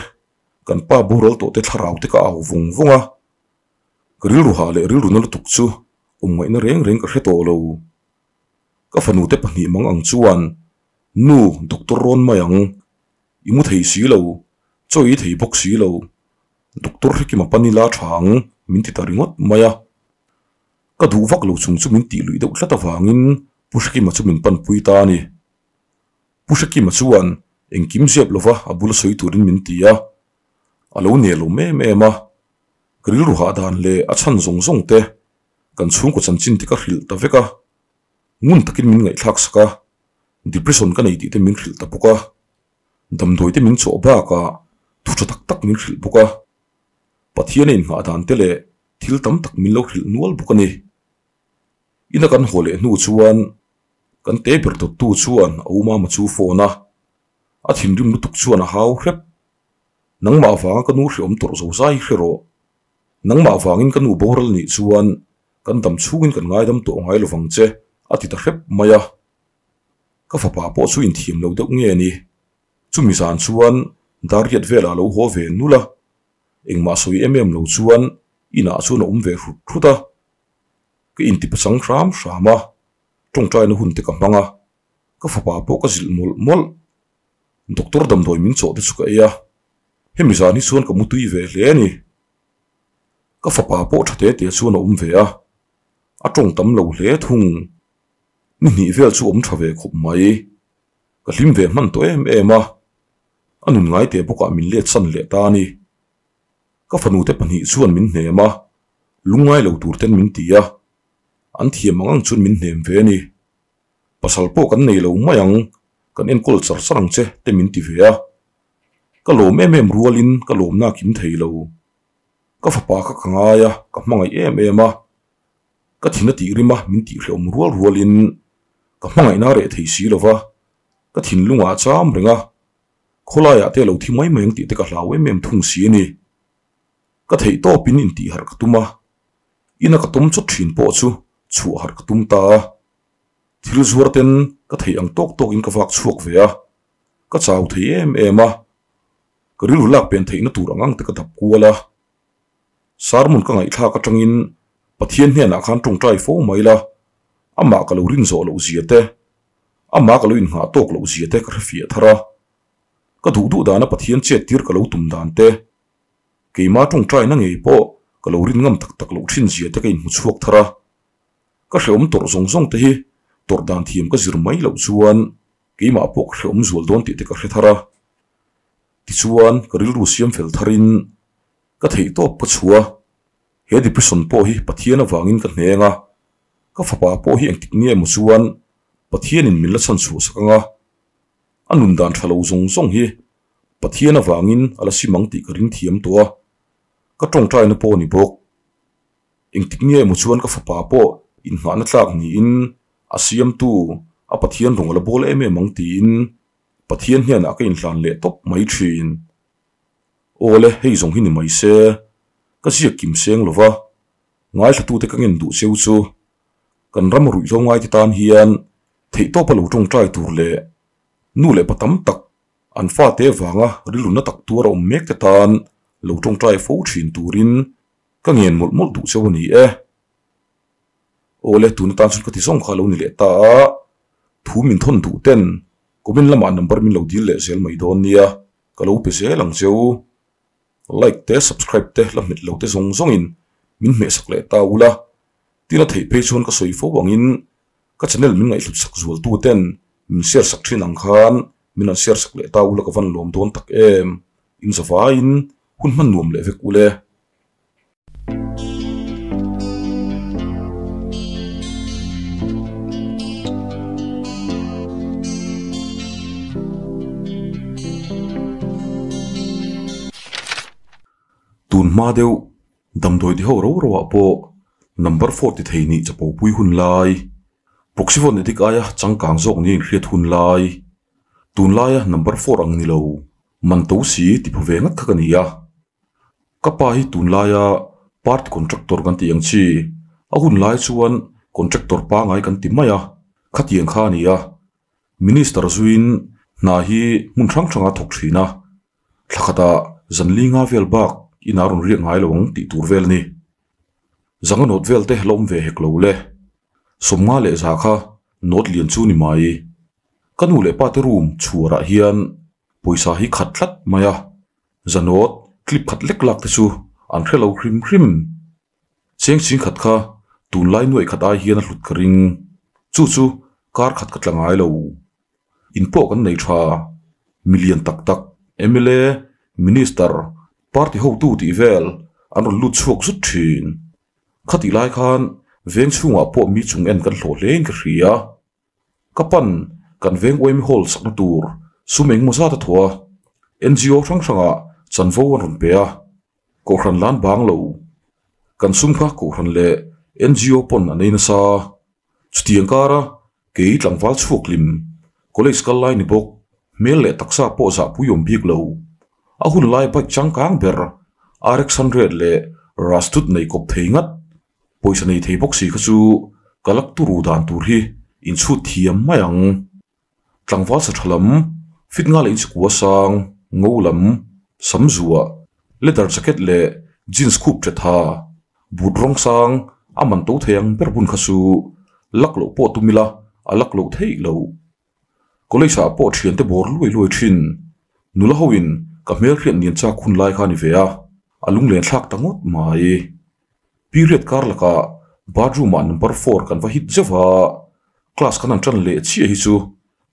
kan pa boral tawh te thlarau te ka au vung vung a. Ka rilru hah leh rilru na lutuk chu awm ngaihna reng reng ka hre tawh lo. Ka fanu te pahnih mang ang chuan, Nu, doctor rawn mai ang. I mu thei si lo, chaw i thei bawk si lo. Doctor hrekima pan ila tha ang, min ti ta ringawt mai a. Ka duh vak lo chung chu min tih luih deuh tlat avangin Pu Hrekima chu min panpui ta a ni. Pu Hrekima chuan engkim ziap lova a bula sawi turin min ti a, a lo nel awm em em a. Ka rilru hah dan leh a chhan zawng zawng te, kan chhungkaw chanchin te ka hrilh ta vek a. Ngun takin min ngaihthlak sak a, depression ka nei tih te min hrilh ta bawk a. Damdawi te min chawh bakah thu tha tak tak min hrilh bawk a. Pathian a inngah dan te leh thil tam tak min lo hrilh nual bawk a ni. Ina kan haw leh hnu chuan kan te ber dawttu chuan a u mama chu phone a, a thinrim lutuk chuan a hau hrep. Nangmah vanga ka nu hreawm tawrh zo zai hi hre rawh. Nangmah vangin ka nu boral nih chuan kan dam chhungin kan ngaidam tawh ngai lovang che a ti ta hrep mai a. Ka fapa pawh chu inthiam lo deuh nge ni. Chumi zan chuan Dariat velah lo haw ve nul a, engmah sawi em em lo chuan inah chuan a awm ve hrut hrut a. Ka intipachang hram hram a, tawngtaina hun te ka hmang a, ka fapa pawh ka zilh mawlh mawlh. Doctor damdawi min chawh te chu ka ei a, hemi zan hi chuan ka mutui ve hle a ni. Ka fapa pawh tha te te chuan a awm ve a, a tawng tam lo hle thung. Ni hnih vel chu awm tha ve khawp mai. Ka hlim ve hman tawh em em a, a nun ngai teh bawkah min let san leh ta a ni. Ka fanute pahnih chuan min hnem a, lungngai lo tur ten min ti a, an thiam ang ang chuan min hnem ve a ni. Pasal pawh kan nei lo mai ang, kan enkawl char char ang che te min ti ve a. Ka lawm em em rualin ka lawmna a kim thei lo. Ka fapa kha ka ngai a, ka hmangaih em em a. Ka thin a tih rim a, min tihhrehawm rual rualin ka hmangaihna a reh thei si lo va, ka thinlungah a cham reng a. Khawlaiah te a lo thi mai mai ang tih te ka hlau em em thung si a ni. Ka theih tawpin intih harh ka tum a, ina ka tum chawt thin pawh chu chhuah harh ka tum ta a. Thil zuar ten ka theih ang tawk tawkin ka vak chhuak ve a, ka chau thei em em a, ka rilru lak pen theihna tur ang ang te ka dap kual a. Sermon ka ngaihthlak atangin Pathian hnenah khan tawngtai fo mai la, amah ka lo rin zawh loh zia te, amah ka lo innghah tawk loh zia te ka hrefiah thar a. Ka duh duh dana Pathian chet tir ka lo tum dan te, keima tawngtaina ngei pawh ka lo rin ngam tak tak loh thin zia te ka inhmu chhuak thar a. Ka hreawm tawrh zawng zawng te hi tawrh dan thiam ka zir mai loh chuan keimah pawh ka hreawm zual dawn tih te ka hre thar a. Tichuan ka rilru siam fel tharin ka theih tawp ka chhuah a, he depression pawh hi Pathian avangin ka hneng a, ka fapa pawh hi engtik nge emaw chuan Pathianin min la chhan chhuah sak ang a, a nun dan tha lo zawng zawng hi Pathian avangin a la sim ang tih ka ring thiam tawh a, ka tawngtaina pawh a ni bawk. Engtik nge emaw chuan ka fapa pawh inngahna tlak niin a siamtu a Pathian rawng a la bawl em em ang tiin Pathian hnenah ka inhlan leh tawp mai thin. Awle, hei zawng hi ni mai se, ka ziak kim seng lo va, ngaithlatute ka ngen duh cheu chu kan ram ruihhlo ngaite tan hian theihtawpa lo tawngtai tur leh nu leh pa tam tak an fate vanga rilru na tak tuar a awm mek te tan lo tawngtai fo thin turin ka ngen mawlh mawlh duh cheu a ni e. Awle, tun atan chuan ka ti zawng kha a lo ni leh ta a, thu min thawn duh ten comment lamah number min lo dil leh zel mai dawn nia, ka lo pe zel ang cheu. Like te subscribe te la hmet lo te zawng zawngin min hmehsak leh ta ula, tin a theih phei chuan ka sawi fo angin ka channel min ngaihhlut sak zual tu ten min share sak thin ang khan min han share sak leh ta ula ka van lawm dawn tak em, in zavaiin hun hman nuam leh vek ule. Tun hma deuh damdawi ti ho ro ro ah pawh number four ti thei nih chapo pui hun lai, Proxyphone edik aia changkang zawk nia inhriat hun lai, tunlaia number four ang ni lo man to si ti phu ve ngat kha ka ni a. Ka pa hi tunlaia party contractor kan tih ang chi, a hun lai chuan contractor pangai kan ti mai a, khatiang kha a ni a. Minister zuiin hna hi hmun hrang hranga thawk thin a, thla khatah zan li nga vel bak inah rawn riak ngai lo ang tih tur vel a ni. Zanga nawt vel te la awm ve hek lo le. Sawmnga leh za kha nawt lian chu ni mai. Ka nu leh pa te room chhuarah hian pawisa hi khat tlat mai a, Zanawt clip khat lek lak te chu an hre lo hrim hrim. Cheng ching khat kha tunlai nuaih khat ai hian a hlut ka ring. Chu chu kar khat ka tla ngai lo. In pawh kan nei tha. Milian tak tak, mla, Minister, Party hotu tih vel an rawn lut chhuak zut thin. Khatih lai khan veng chhungah pawh mi chung en kan hlawh hlein ka hria. Ka pan kan veng uaimi hall sakna tur sum engmaw zat a thaw a, NGO hrang hrangah chanvo an rawn pe a, Kohhran lan bang lo. Kan sum kha Kohhran leh NGO pawn an ei nasa. Chutiang kara kei tlangval chhuaklim, college kal lai ni bawk, hmel leh taksa pawh zahpui awm bik lo. A hun lai bike changkang ber RX 100 leh Rajdoot nei kawp thei ngat. Pawisa nei thei bawk si kha chu ka lak turu dan tur hi inchhut thiam mai ang. Tlangval sa tha lam, fit nga leh inchikua sang, ngo lam, sam zuah, leather jacket leh jeans khup tha tha, boot rawng sang a man to thei ang ber bun kha chu lak loh pawh tum ila a lak loh theih loh. College ah pawh thiante bawr luai luai thin. Nula ho in ka hmelhriat nian chak hun lai kha a ni ve a, a lunglen thlak ta ngawt mai. Period kar lakah bathroom ah number four kan va hit zeuh a, class kan han tan leh chiah hi chu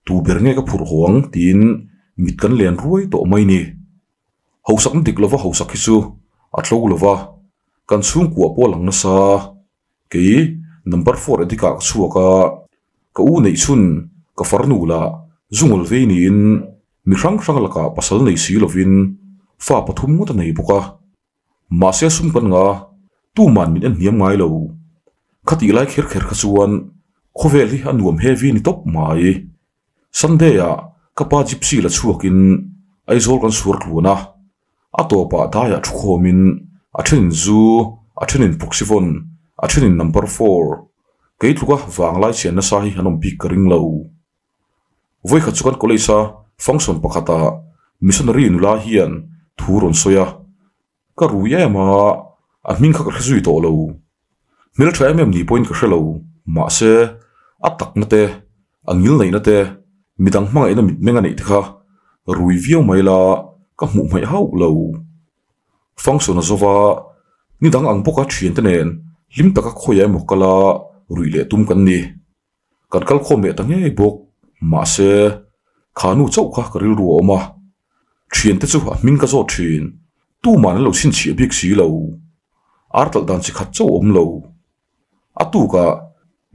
tu ber nge ka phurh haw ang tiin mit kan len ruai tawh mai ni. Hausak na dik lova hausak hi chu a tlo lova, kan chhungkua pawh a lang nasa. Kei number four addict ah ka chhuak a, ka u neih chhun ka farnu lah zungul vei niin mi hrang hrang lakah pasal nei si lovin fa pathum ngawt a nei bawk a. Mahse sum kan nga, tuman min en hniam ngai lo. Khatih lai kher kher kha chuan khawvel hi a nuam heavy ni tawp mai. Sunday ah ka pa gypsy la chhuakin Aizawl kan suar tluan a, a tawpah daiah thu khawmin a thenin zu, a thenin proxyphone, a thenin number four. Kei tluka vanglai chian nasa hi an awm bik ka ring lo. Vawikhat chu kan college a function pakhatah missionary nula hian thu rawn sawi a, Ka rui em a, a hming kha ka hre zui tawh lo. Hmeltha em em ni pawhin ka hre lo, mahse, a takna te, a ngil neihna te, midang hmangaihna mitmeng a neih te kha rui viau mai la ka hmuh hmaih hauh lo. Function a zova, nidang ang bawka thiante nen hlim taka khawiah emaw kala ruih leh tum kan ni. Kan kal khawm leh ta ngei bawk, mahse, kha nu chauh kha ka rilru a awm a, thiante chu a hming ka zawt thin, tuman an lo chhinchhiah bik si lo, ar talh dan chi khat chauh a awm lo. A tukah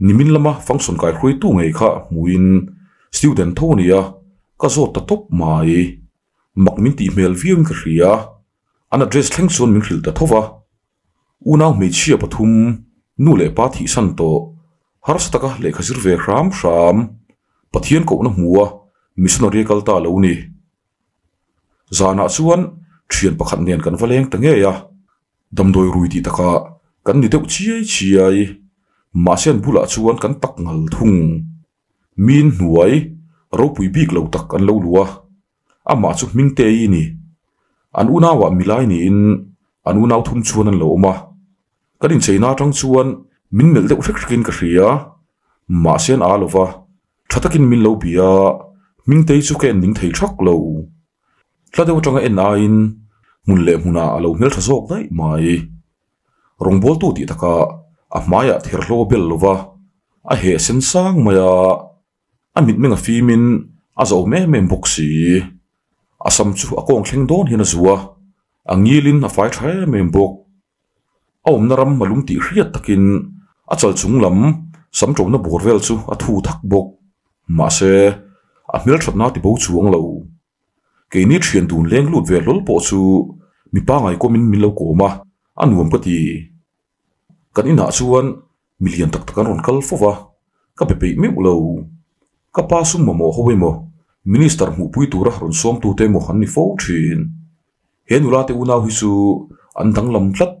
nimin lama function kai hruaitu ngei kha hmuin student tho a ni a, ka zawt ta tawp mai. Mak min tih hmel viauin ka hria, an address thleng chuan min hrilh ta tho va. Unau hmeichhia pathum, nu leh pa thihsan tawh, harsa taka lehkha zir ve hram hram, Pathian kohna hmu a missionary kal ta lo ni. Zanah chuan Thian pakhat nen kan va leng ta ngei a, damdawi rui tih takah kan ni deuh chiai chiai. Mahse an bulah chuan kan tak ngal thung. Min hnuai ropui bik lo tak an lo luh a, amah chu Hmingtei ni. An unauah milai niin an unau thum chuan an lo awm a. Kan incheina atang chuan min melh deuh hrek hrekin ka hria. Mahse an aa lova, tha takin min lo bia a, Hmingtei chu ka en ning thei thak lo. Hla deuh atanga en aiin hmun leh hmunah a lo hmeltha zawk daih mai. Rawngbawltu tih takah a hmaiah therhlo a bel lova, a heh sen sang mai a, a mitmeng a fimin a zauhawm em em bawk si. A sam chu a kawng thleng dawn hian a zu a, a ngilin a fai tha em em bawk. A awmna ram a lum tih hriat takin a chal chung lam sam ṭona bawr vel chu a thu thak bawk. Mahse, a hmelṭhatna a ti bo chuang lo. Keini ṭhian dun leng lut ve hlawl pawh chu mi pangai kawmin min lo kawm a, a nuam ka ti. Kan inah chuan mi lian tak tak an rawn kal fo va, ka be peih meuh lo. Ka pa sum mamawh ho emaw, Minister hmuhpui tura rawn sawmtute emaw an ni fo ṭhin. He nula te unau hi chu an danglam tlat,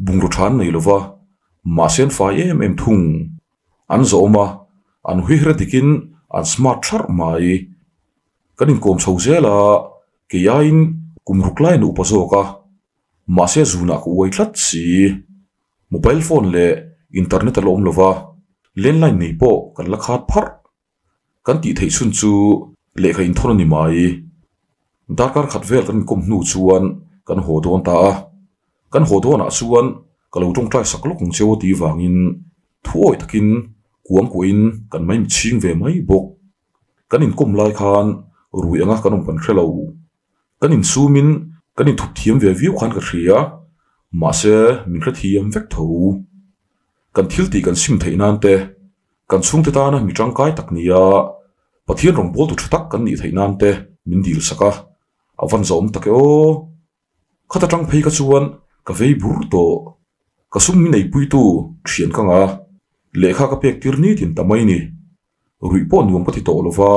bungraw tha an nei lo va, mahse an fai em em thung. An zawhawm a, an huihre dikin an smart tharh mai. Kan inkawm chho zel a, kei aiin kum ruk laiin a upa zawk a, mahse zunah ka uai tlat si. Mobile phone leh internet a la awm lo va, landline nei pawh kan la khat pharh. Kan tih theih chhun chu lehkha inthawn a ni mai. Darkar khat vel kan inkawm hnu chuan kan haw dawn ta a. Kan haw dawnah chuan ka lo tawngtai sak lawk ang cheu a tih vangin thu awih takin kuang kuahin kan mai mitchhing ve mai bawk. Kan inkawm lai khan rui anga kan awm kan hre lo. Kan insumin kan inthup thiam ve viau khan ka hria, mahse min hrethiam vek tho. Kan thil tih kan sim theih nan te, kan chhungte tana mi tangkai tak nia Pathian rawngbawltu tha tak kan nih theih nan te min dil sak a, a van zawm tak e aw. Khat atang phei kha chuan ka vei bur tawh. Ka sum min eipuitu thian ka ngah a, lehkha ka pek tir nitin ta mai ni. Ruih pawh nuam ka ti tawh lova,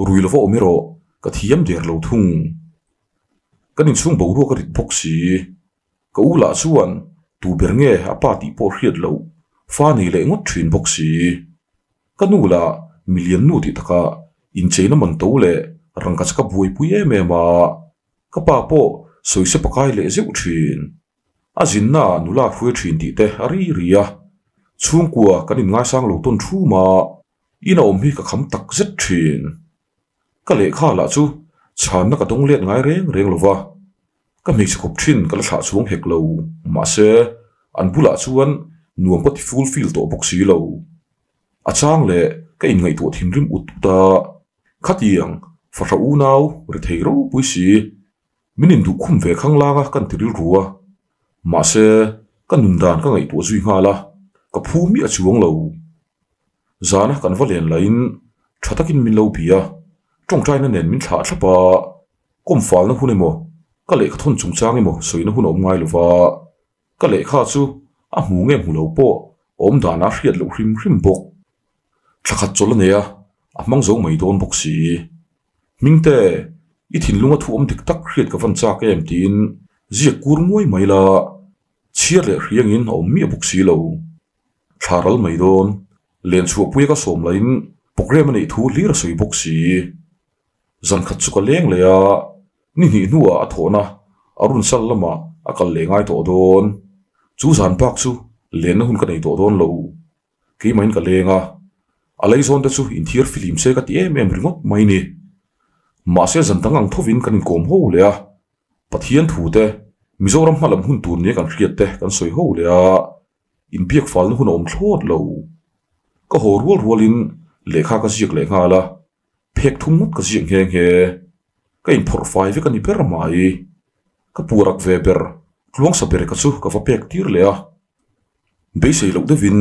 rui lova awm erawh ka thiam der lo thung. Kan inchhung boruak a rit bawk si. Ka u lah chuan tu ber nge a pa tih pawh hriat loh fa nei leh ngawt thin bawk si. Ka nu lah milian nu tih takah incheina man to leh rangkachak a buaipui em em a, ka pa pawh sawise pakai leh zeuh thin. A zinna ah nula a hruai thin tih te a ri ri a, chhungkua kan inngaisang lo tawn thum a, in a awm hi ka kham tak zet thin. Ka lehkha lah chu chhanna ka dawng let ngai reng reng lo va, ka hmeichhe khawp thin ka la thlah chhuang hek lo, mahse an bulah chuan nuam ka ti full feel tawh bawk si lo. A chang leh ka inngaihtuah thinrim ut ut a, khatiang fahra unau rethei ropui si Min induh khum ve khang langa kan ti rilru a, mahse ka nun dan ka ngaihtuah zui nghal a, ka phu miah chuang lo. Zana kan va len lahin tha takin min lo bia, tawngtaina nen min thlah thlap a, kawmfalna hun emaw, ka lehkha thawn chungchang emaw sawina hun a awm ngai lova, ka lehkha chu a hmu nge hmu lo pawh awm danah a hriat loh hrim hrim bawk. Thla khat chawlh a nei a, a hmang zo mai dawn bawk si. Hmingte, i thinlunga thu awm dik tak hriat ka van chak em tiin ziak kur nguai mai la, chhiar leh hriangin a awm miah bawk si lo. Thla ral mai dawn, len chhuahpuia ka sawm lahin programme a neih thu hlir a sawi bawk si. Zan khat chu ka leng leh a, ni hnih hnuah a thawhna a run sal lamah a kal leh ngai tawh dawn. Chu zan bak chu lenna hun ka nei tawh dawn lo. Keimahin ka leng a, a leizawn te chu inthiar fihlim se ka ti em em ringawt mai ni. Mahse zan dang ang thovin kan inkawm ho leh a, Pathian thu te, Mizoram hma lam hun tur nia kan hriat te kan sawi ho leh a, inbiak falna hun a awm thlawt lo. Ka haw rual rualin lehkha ka ziak leh nghal a, phek thum ngawt ka ziak nghe nghe. Ka inphawrh fai vek a ni ber mai. Ka puarak ve ber, tluangsa ber ka chu ka va pek tir leh a. Beisei loh deuhin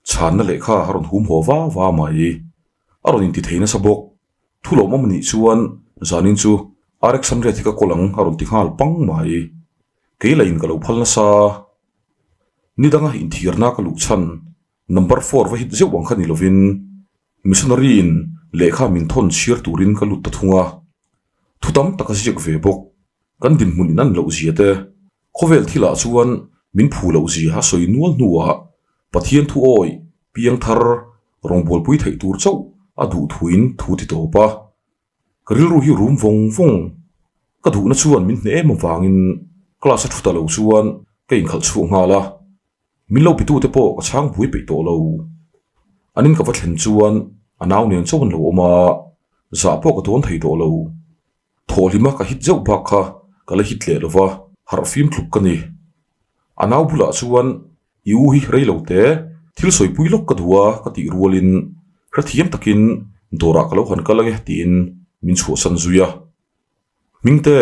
chhanna lehkha a rawn hum haw va va mai. A rawn inti thei nasa bawk. Thu lawmawm a nih chuan zanin chu Alexandria hi ka kawl ang a rawn ti nghal pang mai. Kei lahin ka lo phal nasa. Ni danga inthiarna ka luh chhan number four va hit zeuh ang kha ni lovin missionary in lehkha min thawn chhiar turin ka lut ta thung a. Thu tam tak a ziak ve bawk. Kan dinhmun in an loh zia te, khawvel thilah chuan min phu loh zia a sawi nual hnuah Pathian thu awih piangthar rawngbawlpui theih tur chauh a duh thuin thu ti tawp a. Ka rilru hi rum vawng vawng. Ka duhna chuan min hneh em avangin class a thu ta lo chuan ka inkhalh chhuak nghal a. Min lo bitute pawh ka chhang buai peih tawh lo. An in ka va thlen chuan a nau nen chauh an lo awm a, zah pawh ka dawn thei tawh lo. Thawhlima ka hit zeuh bak kha ka la hit leh lo va, harh fim tluk ka ni. A nau bulah chuan i u hi rei lo te, thil sawipui lawk ka duh a ka tih rualin hrethiam takin dawrah ka lo han kal ange tiin min chhuahsan zui a. Hmingte,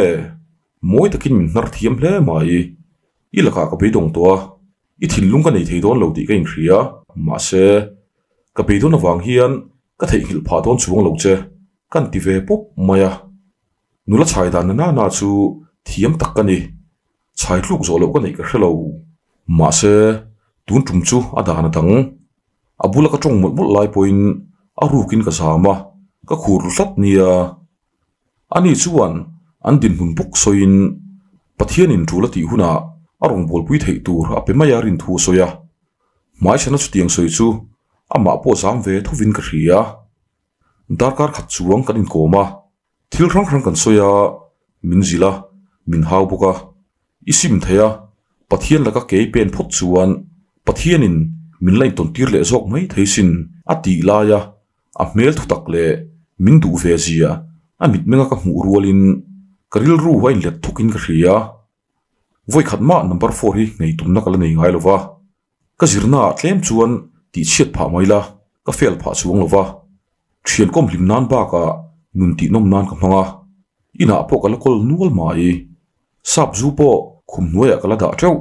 mawi takin min hnar thiam hle mai. I lakah ka beidawng tawh a, i thinlung ka nei thei dawn lo tih ka inhria, mahse, ka beidawn avang hian ka theihnghilh phah dawn chuang lo che, kan ti ve pawp mai a. Nula chhai dan na na chu thiam tak ka ni, chhai tluk zawh loh ka neih ka hre lo. Mahse, tun tum chu a dan a dang. A bula ka tawng mawlh mawlh lai pawhin a rukin ka zam a, ka khur ru hlat nia. Ani chuan an dinhmun bawk sawiin Pathianin tul a tih hunah a rawn bualpui theih tur a pe mai a rin thu a sawi a. Hmaichhana chutiang sawi chu amah pawh zam ve thovin ka hria. Darkar khat chuang kan inkawm a, thil hrang hrang kan sawi a, min zilh a, min hau bawk a. I sim thei a, Pathian laka kei pen phawt chuan Pathianin min la intawn tir leh zawk mai thei sin a tih laia A hmel thu tak leh min duh ve zia a mitmenga ka hmuh rualin ka rilru a inlet thawkin ka hria. Vawikhat mah number four hi ngei tumna ka la nei ngai lo va, ka zirnaah tlem chuan tihchhiat phah mai la ka fail phah chuang lo va, thian kawm hlim nan bakah nun tihnawm nan ka hmang a, inah pawh ka la kawl nual mai. Sap zu pawh khum hnuaiah ka la dah teuh.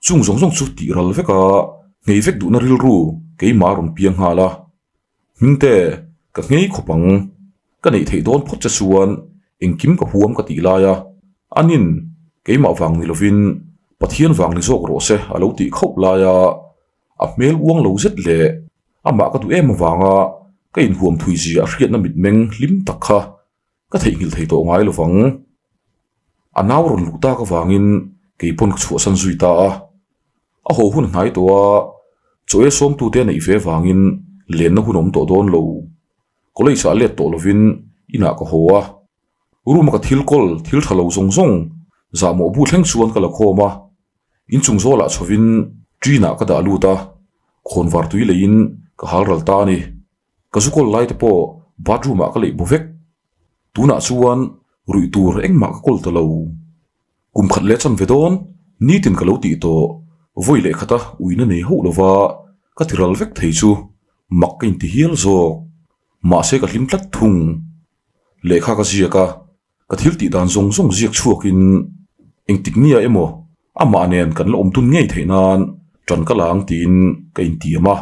Chung zawng zawng chu tih ral vek a, nghei vek duhna rilru keimah a rawn piang nghal a. Hmingte, ka nghei khawp ang. Ka neih theih dawn phawt che chuan engkim ka huam ka tih lai a, anin keimah vang ni lovin Pathian vang ni zawk rawh se a lo tih khauh lai a, a hmel uang lo zet leh amah ka duh em avanga ka inhuam thui zia a hriatna mitmeng hlim tak kha Ka theihnghilh thei tawh ngai lovang. A nau rawn luh tak avangin kei pawn ka chhuahsan zui ta a. A haw hun hnai tawh a, chaw e sawmtute a neih ve avangin lenna hun a awm tawh dawn lo. College ah let tawh lovin inah ka haw a. Room a ka thil kawl thil tha lo zawng zawng zahmawh bu thleng chuan ka la khawm a. Inchung zawlah chhovin ṭin ah ka dah lut a, khawnvar tui leiin ka hal ral ta a ni. Ka zu kawl lai te pawh bathroom ah ka leih bu vek. Tunah chuan ruih tur engmah ka kawl ta lo. Kum khat leh chan ve dawn nitin ka lo tih tawh vawi leh khata uina nei hauh lova ka ti ral vek thei chu mak ka inti hial zawk. Mahse ka hlim tlat thung. Lehkha ka ziak a, ka thil tih dan zawng zawng ziak chhuakin engtik nia emaw amah nen kan la awm dun ngei theih nan ṭan ka la ang tiin ka intiam a.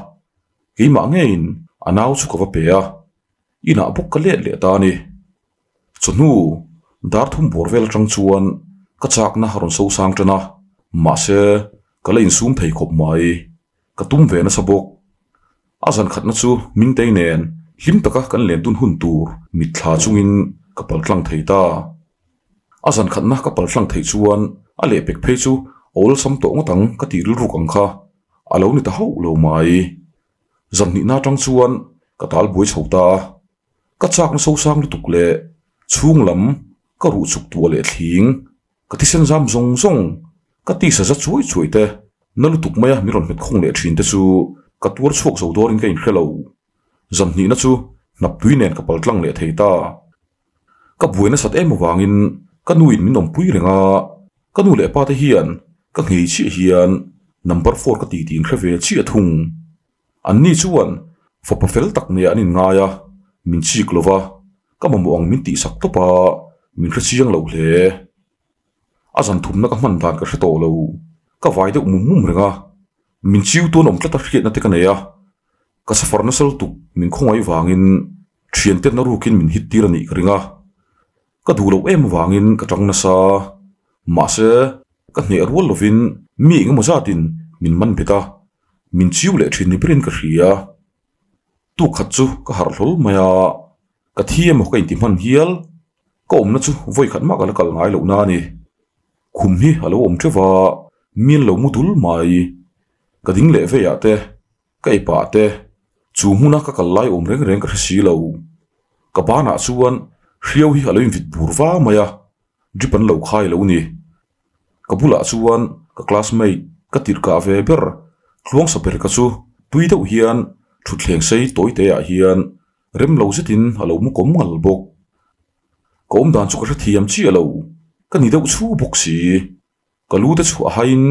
Keimah ngeiin a nau chu ka va pe a, inah bawk ka let leh ta a ni. Chawhnu dar thum bawr vel atang chuan ka chakna a rawn sosang tan a, mahse ka la insum thei khawp mai. Ka tum ve nasa bawk. A zan khatna chu Mingtei nen hlim taka kan len dun hun tur mitthla chungin ka paltlang thei ta. A zan khatna ka paltlang theih chuan a lehpek phei chu a awlsam tawh ngawt ang ka tih rilruk ang kha a lo ni ta hauh lo mai. Zan hnihna atang chuan ka tal buai chho ta a, ka chakna sosang lutuk leh chhung lam ka ruh chuk tuah leh thling ka thisen zam zawng zawng ka tisa za chuai chuai te na lutuk maia min rawn hmet khawng leh thin te chu ka tuar chhuak zo dawrin ka inhre lo. Zan hnihna chu hnap tui nen ka paltlang leh thei ta. Ka buai nasat em avangin ka nuin min awmpui reng a, ka nu leh pa te hian ka nghei chiah hian number four ka ti tih hre ve chiah thung. Anni chuan fapa fel tak nia an inngai a, min chik lo va, ka mamawh ang min tihsak tawp a, min hre chiang lo hle. A zan thumna ka hman dan ka hre tawh lo, ka vai deuh mum mum reng a, min chiu tuan awm tlat a hriatna te ka nei a, ka safar nasa lutuk min khawngaih vangin Thianten a rukin min hit tir a nih ka ring a, ka duh loh em avangin ka tang nasa. Mahse, ka hneh rual lovin mi engemaw zatin min man bet a, min chiu leh thin ni berin ka hria. Tuk khat chu ka harh hlawl mai a, ka thi emaw ka inti hman hial. Ka awmna chu vawi khat mah ka la kal ngai loh na a ni. Khum hi a lo awm teuh va, mi an lo mu dul mai. Ka ding leh veiah te, ka ei pah te, chu hmuna ka kal lai awm reng reng ka hre si lo. Ka banah chuan hriau hi a lo invit bur va mai a, drip an lo khai lo ni. Ka bulah chuan ka classmate ka tirhkah ve ber Tluangsa ber ka chu tui deuh hian thutthleng sei tawi te ah hian rem lo zetin a lo mu kawm ngal bawk. Ka awm dan chu ka hrethiam chiah lo, ka ni deuh chhu bawk si. Ka lu te chu a haiin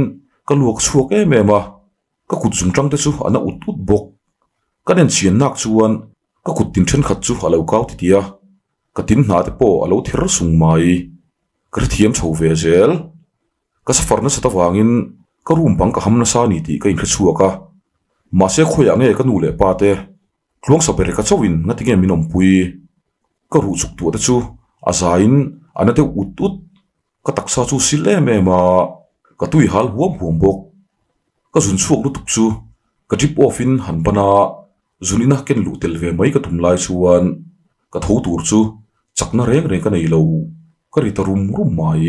ka luak chhuak em em a, ka kut zum tang te chu a na ut ut bawk. Ka nen chhian nak chuan ka kut tin thenkhat chu a lo kau titih a, ka tin hna te pawh a lo ther sung mai. Ka hrethiam chho ve zel. Ka safar nasat avangin ka room bang ka ham nasa a ni tih ka inhre chhuak a, mahse khawiah nge ka nu leh pa te Tluangsa ber ka chauhin ngatinge min awmpui? Ka ruh chuk tuah te chu a zaiin a na deuh ut ut. Ka taksa chu sil em em a, ka tui hal huam huam bawk. Ka zun chhuak lutuk chu ka drip off in han ban a, zun ina ken luh tel ve mai ka tum lai chuan ka tho tur chu chakna reng reng ka nei lo, ka ri ta rum rum mai.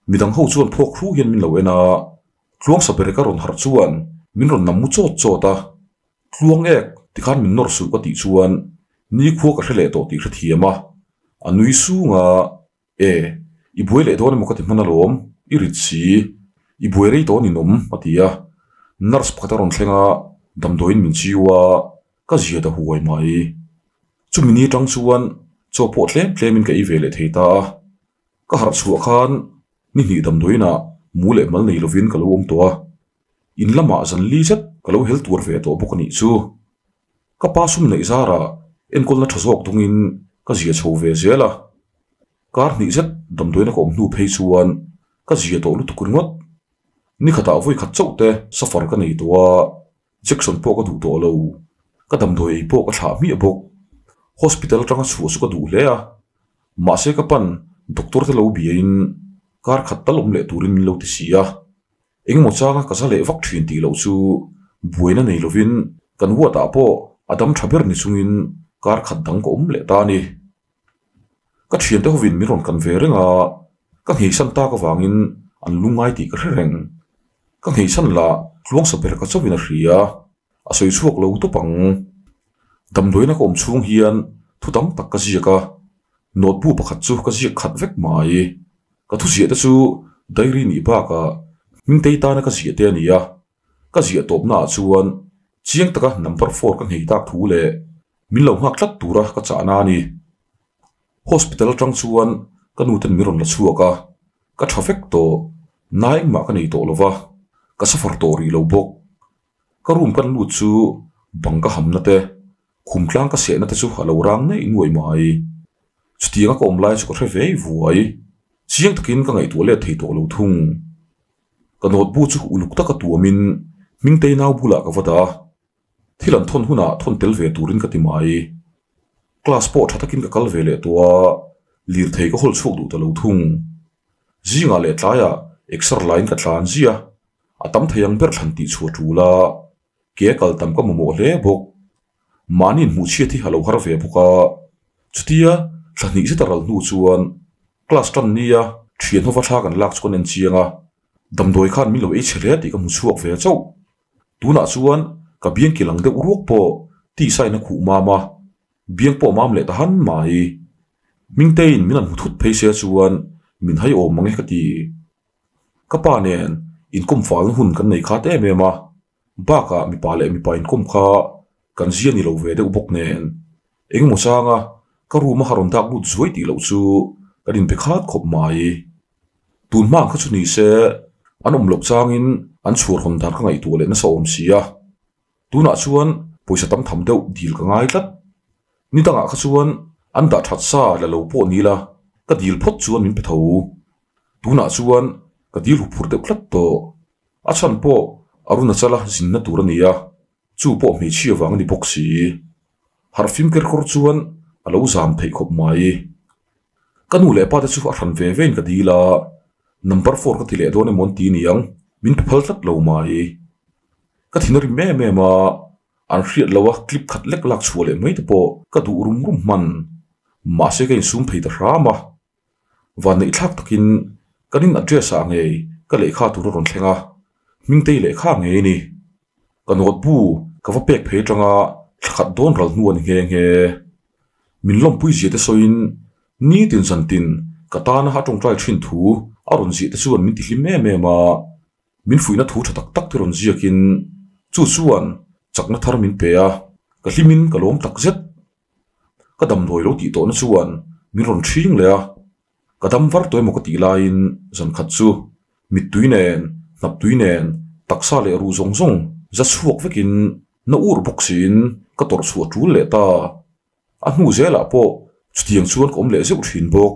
Midang ho chuan phawk hru hian min lo en a, Tluangsa ber ka rawn harh chuan min rawn nam mu chawt chawt a, Tluang ek, tikhan min nawr suh ka tih chuan nikhua ka hre leh tawh tih hrethiam a, a nui sung a, E, i buai leh dawn emaw ka ti hman alawm, i rit si, i buai rei tawh ninawm a ti a, nurse pakhat a rawn thleng a, damdawiin min chiu a, ka zia ta huai mai. Chumi ni atang chuan chaw pawh tlem tlemin ka ei ve leh thei ta a, ka harh chhuah khan ni hnih damdawiinah mu leh mal nei lovin ka lo awm tawh a. In lamah zan li zet ka lo hel tuar ve tawh bawk a nih chu. Ka pa sum neih zarah enkawlna tha zawk dawngin ka zia chho ve zel a. Kar hnih zet damdawiina ka awm hnu phei chuan ka zia tawh lutuk ringawt. Ni khatah vawi khat chauh te safar ka nei tawh a, Jackson pawh ka duh tawh lo. Ka damdawi ei pawh ka thlah hmiah bawk. Hospital atanga chhuah chu ka duh hle a. Mahse ka pan doctor te lo biain kar khat tal awm leh turin min lo ti si a. Engemaw changa ka za leh vak thin tih loh chu buaina nei lovin kan ward-ah pawh a dam tha ber ni chungin kar khat dang ka awm leh ta a ni. Ka thiante hovin min rawn kan ve reng a, ka ngheisan tak avangin an lungngai tih ka hre reng. Ka ngheisan lah tluangsa ber ka chauhin a hria, a sawi chhuak lo tawp ang. Damdawiina ka awm chhung hian thu tam tak ka ziak a, note bu pakhat chu ka ziak khat vek mai. Ka thuziah te chu diary nih bakah Hmingtei tana ka ziah te a ni a, ka ziah tawpnaah chuan chiang taka number four ka nghei tak thu leh min lo nghak tlat tura ka chahna a ni. Hospital atang chuan ka nu ten min rawn la chhuak a, ka tha vek tawh, na engmah ka nei tawh lo va, ka suffer tawh rih lo bawk. Ka room kan lut chu bang ka hamna te, khum tlang ka sehna te chu a lo rang neih nuaih mai. Chutianga ka awm lai chu ka hre vei vuai. Chiang takin ka ngaihtuah let thei tawh lo thung. Ka note bu chu uluk taka tuamin Hmingtei nau bulah ka va dah a, thil an thawn hunah thawn tel ve turin ka ti mai. Class pawh tha takin ka kal ve leh tawh a, lirthei ka hawl chhuak duh ta lo thung. Zingah leh tlaiah exer laiin ka tlan ziah. A tam thei ang ber thlan tih chhuah tul a, ke a kal tam ka mamawh hle bawk. Mahni inhmuhchhiat hi a lo har ve bawk a, chutia thla hnih zet a ral hnu chuan class tan nia thian hova thla kan lak chu kan en chiang a, damdawi khan min lo ei chhe hle tih ka hmu chhuak ve chauh. Tunah chuan ka biang ki lang deuh ruak pawh tisa in a khuh mam a, biang pawh mam leh ta han mai. Hmingteiin min han hmu thut phei se chuan min hai awm mang e ka ti. Ka pa nen inkawm falna hun kan nei khat em em a, bakah mipa leh mipa inkawm kha kan zia ni lo ve deuh bawk nen engemaw changa ka room a rawn dak lut zuai tih loh chu kan inbe khat khawp mai. Tun hma ang kha chu ni se an awm loh changin an chhuar hawn dan ka ngaihtuah leh nasa awm si a, tunah chuan pawisa tam tham deuh dil ka ngai tlat. Ni dangah kha chuan an dah that sa la lo pawh ni la, ka dil phawt chuan min pe tho. Tunah chuan ka dil huphurh deuh tlat tawh. A chhan pawh Arunachala zinna tur a ni a, chu pawh hmeichhia vang a ni bawk si. Harhfim ker kawr chuan a lo zam theih khawp mai. Ka nu leh pa te chu a hran ve vein ka dil a, number four ka ti leh dawn emaw an ti niang, min pe phal tlat lo mai. Ka thin a rim em em a, An hriat lo a clip khat lek lak chhuah leh mai te pawh ka duh rum rum hman. Mahse ka insum thei ta hram a. Vanneih thlak takin kan in address ah ngei ka lehkha tur a rawn thleng a, Hmingtei lehkha ngei a ni. Ka note bu ka va pek phei atanga thla khat dawn ral hnu a ni nghe nghe. Min lawmpui zia te sawiin nitin zantin ka tana a tawngtai thin thu a rawn ziah te chuan min tihlim em em a. Min fuihna thu tha tak tak te rawn ziakin chu chuan chakna thar min pe a, ka hlimin ka lawm tak zet. Ka damdawi lo tih tawhna chuan min rawn ṭhing leh a, ka dam var tawh emaw ka tih laiin zan khat chu mittui nen, hnaptui nen, taksa leh ruh zawng zawng za chhuak vekin na ur bawk siin ka tawrh chhuah ṭul leh ta. A hnu zelah pawh chutiang chuan ka awm leh zeuh ṭhin bawk.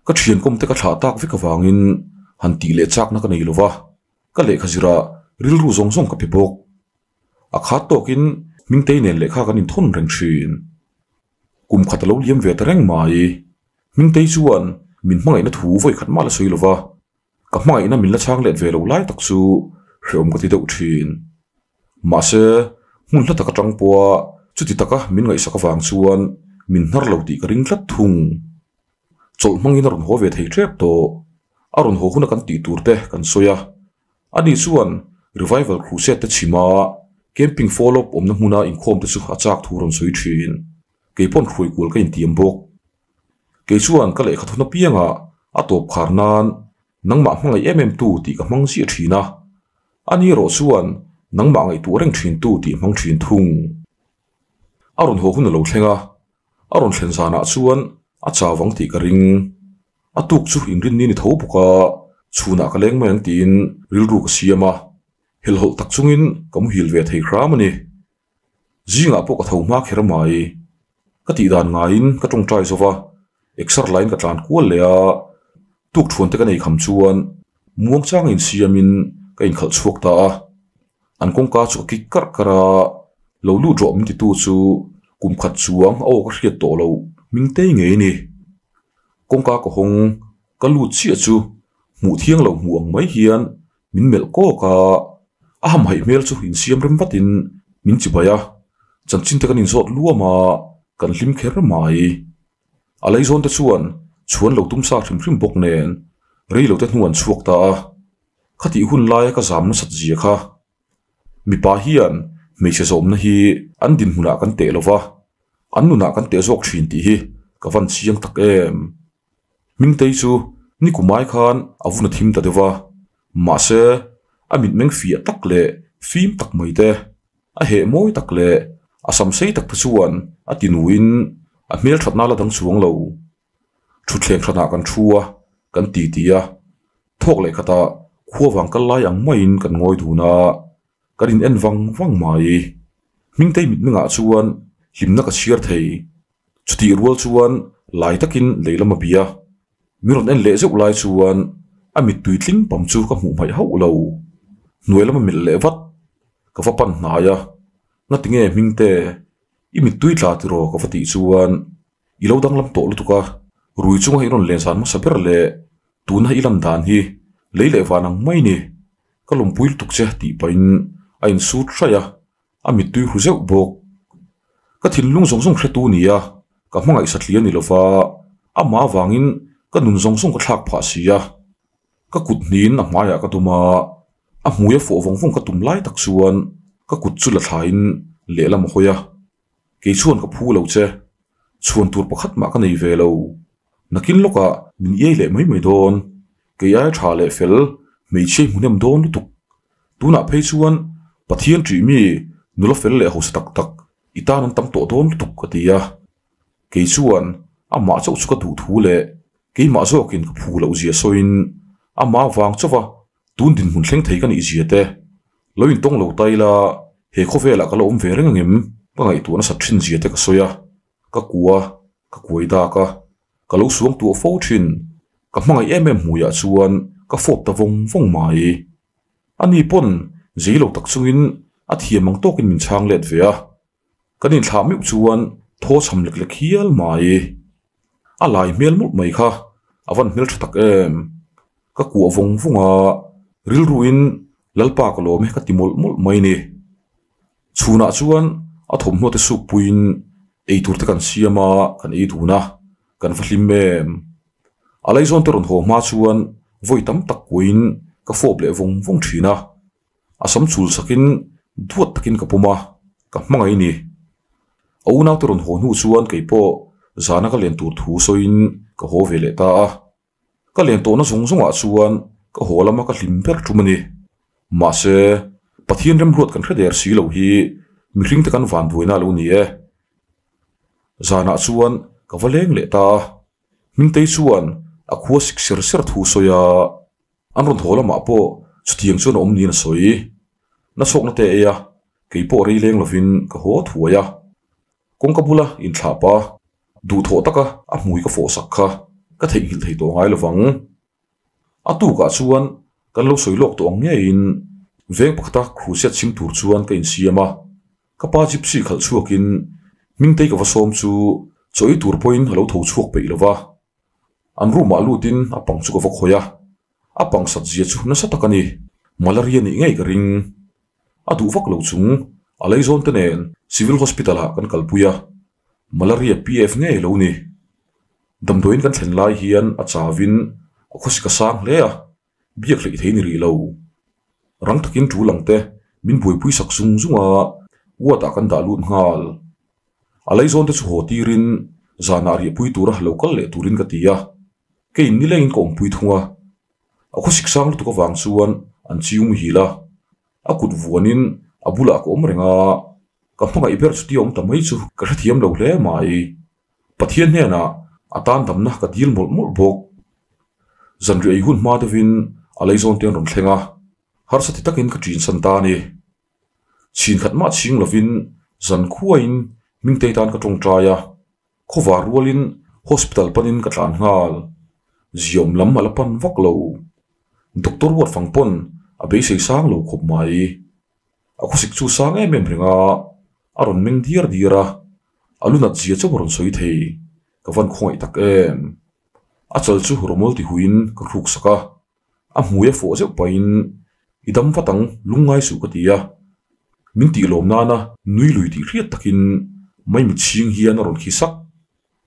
Ka ṭhiankawmte ka thlah tak vek avangin han tih leh chakna ka nei lo va, ka lehkha zirah rilru zawng zawng ka pe bawk. A khat tawkin Hmingtei nen lehkha kan inthawn reng thin. Kum khat a lo liam ve ta reng mai. Hmingtei chuan min hmangaihna thu vawi khat mah la sawi lo va, ka hmangaihna min la chhang let ve lo lai tak chu hrehawm ka ti deuh thin. Mahse, hmun hla tak atang pawha chuti taka min ngaihsak avang chuan min hnar lo tih ka ring tlat thung. Chawlh hmangin a rawn haw ve thei tep tawh. A rawn haw huna kan tih tur te kan sawi a. Ani chuan Revival Crusade te chhima camping follow-up awmna hmuna inkhawm te chu a chak thu rawn sawi thin. Kei pawn hruai kual ka intiam bawk. Kei chuan ka lehkha thun apiangah a tawp khar nan nangmah hmangaih em em tu tih ka hmang ziah thin a. Ani erawh chuan nangmah ngaihtuah reng thin tu tih hmang thin thung. A rawn haw hun a lo thleng a, a rawn thlen zanah chuan a chau vang tih ka ring. A tuk chu inrinni ni tho bawk a, chhunah ka leng mai ang tiin rilru ka siam a, helhhawlh tak chungin ka muhil ve thei hram a ni. Zingah pawh ka tho hma kher mai. Ka tih dan ngaiin ka tawngtai zo va, exer laiin ka tlan kual leh a, tuk thuan te ka nei kham chuan muang chang insiamin ka inkhalh chhuak ta a. An kawngka chu a kik karh karh a, lo lut rawh min titu chu kum khat chuang a aw ka hriat tawh loh hming tei ngei a ni. Kawngka ka hawng ka lut chiah chu hmuh thiang lo hmuh ang mai hian min melh kawk a, a hamhaih hmel chu insiam rem vatin min chibai a, chanchin te kan inzawt luam a, kan hlim kher mai. A leizawn te chuan chhuan lo tum sa hrim hrim bawk nen rei lo te hnu an chhuak ta a, Khatih hun laia ka zam nasat zia kha mipa hian hmeichhe zawmna hi an dinhmunah kan teh lo va, an nunah kan teh zawk thin tih hi ka van chiang tak em. Hmingtei chu ni kumai khan a vun a thim ta deuh va, mahse a mitmeng fiah tak leh fim tak mai te, a heh mawi tak leh a sam sei tak te chuan a ti nuin a hmelthatna la dang chuang lo. Thutthleng hranah kan thu a, kan ti ti a, thawk leh khatah khua vang kal lai ang maiin kan ngawi dun a, kan in en vang vang mai. Hmingtei mitmengah chuan hlimna ka chhiar thei. Chutih rual chuan lai takin lei lam a bia. Min rawn en leh zeuh lai chuan a mittui tling pam chu ka hmuh hmaih hauh lo. Hnuai lam a melh leh vat. Ka va pan hnai a, Ngatinge Hmingte, i mittui tla tiraw ka va tih chuan I lo danglam tawh lutuk a, rui chunga i rawn len zan hmasa ber leh tuna i lan dan hi lei leh van ang mai ni. Ka lawmpui lutuk che tih pahin a insut hraih a, a mittui hru zeuh bawk. Ka thinlung zawng zawng hretu ni a, ka hmangaih satli a ni lova, amah avangin ka nun zawng zawng ka thlak phah si a. Ka kut hniin a hmaiah ka dum a, a hmui a fawh vawng vawng ka tum lai tak chuan ka kut chu la thlaiin lehlam a hawi a. Kei chuan ka phu lo che. Chhuan tur pakhat mah ka nei ve lo. Nakin lawkah min iai leh mai mai dawn. Kei aia tha leh fel hmeichhia i hmuhnem dawn lutuk. Tunah phei chuan Pathian ṭih mi nula fel leh hausa tak tak i tan an tam tawh dawn lutuk ka ti a. Kei chuan amah chauh chu ka duh thu leh keimah zawkin ka phu loh zia sawiin amah vang chauha Tun dinhmun thleng thei ka nih zia te, lo intawng lo ta ila he khawvelah ka la awm ve reng angem ka ngaihtuah nasat thin zia te ka sawi a, ka kua, ka kuai dak a, ka lo suang tuah fo thin, ka hmangaih em em hmuiah chuan ka fawp ta vawng vawng mai. Ani pawn zei lo tak chungin a thiam ang tawkin min chhang let ve a, kan inthlah meuh chuan thaw chham lek lek hial mai. A lai hmel mawlh mai kha a van hmeltha tak em. Ka kuah vawng vawng a, rilruin Lalpa ka lawm e ka ti mawlh mawlh mai ni. Chhunah chuan a thawmhnaw te suk puiin Eitur te kan siam a, kan ei dun a, kan va hlim em. A laizawn te rawn haw hma chuan vawi tam tak kuain ka fawp leh vawng vawng thin a. A sam chul sakin duat takin ka pawm a, ka hmangaih ni. A unaute rawn haw hnu chuan kei pawh zana ka len tur thu sawiin ka haw ve leh ta a. Ka len tawhna zawng zawngah chuan ka haw lama ka hlim ber tum a ni. Mahse, Pathian remruat kan hre der si lo hi mihringte kan van buaina a lo ni e. Zanah chuan ka va leng leh ta a, Hmingtei chuan a khua sik ser ser thu sawi a, an rawn haw lamah pawh chutiang chuan a awm niin a sawi. Nachhawkna te ei a, kei pawh rei leng lovin ka haw thuai a. Kawngka bula inthlah pa duhthawh taka a hmui ka fawh sak kha ka theihnghilh thei tawh ngai lovang. A tukah chuan kan lo sawi lawk tawh ang ngeiin veng pakhata crusade chhim tur chuan ka insiam a, ka pa gypsy khalh chhuakin Hmingtei ka va sawm chu chaw ei tur pawhin a lo tho chhuak peih lova. An room ah lutin a pang chu ka va khawih a, a pang sat zia chu nasa tak a ni, malaria nih ngei ka ring. A duh vak lo chung a leizawn te nen Civil Hospital ah kan kalpui a, malaria PF ngei lo ni. Damdawiin kan thlen lai hian a chauin a khawsik a sang hle a, biak hleih thei ni rih lo. Rang takin tul ang te min buaipui sak zung zung a, ward ah kan dah lut nghal. A leizawn te chu haw tirin zanah riahpui tura lo kal leh turin ka ti a, keiin nilengin ka awmpui thung a. A khawsik sang lutuk avang chuan an chiu muhil a, a kut vuanin a bulah ka awm reng a, ka hmangaih ber chutia awm ta mai chu ka hrethiam lo hle mai. Pathian hnenah a tan damna ka dil mawlh mawlh bawk. Zanriah ei hun hma deuhin a leizawn te an rawn thleng a, harsa ti takin ka ṭinsan ta a ni. Chhin khat mah chhing lovin zan khuaiin Hmingtei tan ka ṭawngṭai a, khawvar rualin hospital panin ka tlan nghal. Ziawm lam a la pan vak lo. Doctor ruat fang pawn a beisei sang lo khawp mai. A khawsik chu sang em em reng a, a rawn meng diar diar a, a lu nat zia chauh a rawn sawi thei, ka van khawngaih tak em. A chal chu rawmawl ti huiin ka hruk sak a, a hmui a fawh zeuh pahin i dam vat ang lung ngai suh ka ti a, min tih lawm nana nui lui tih hriat takin maimit chhing hian a rawn khi sak.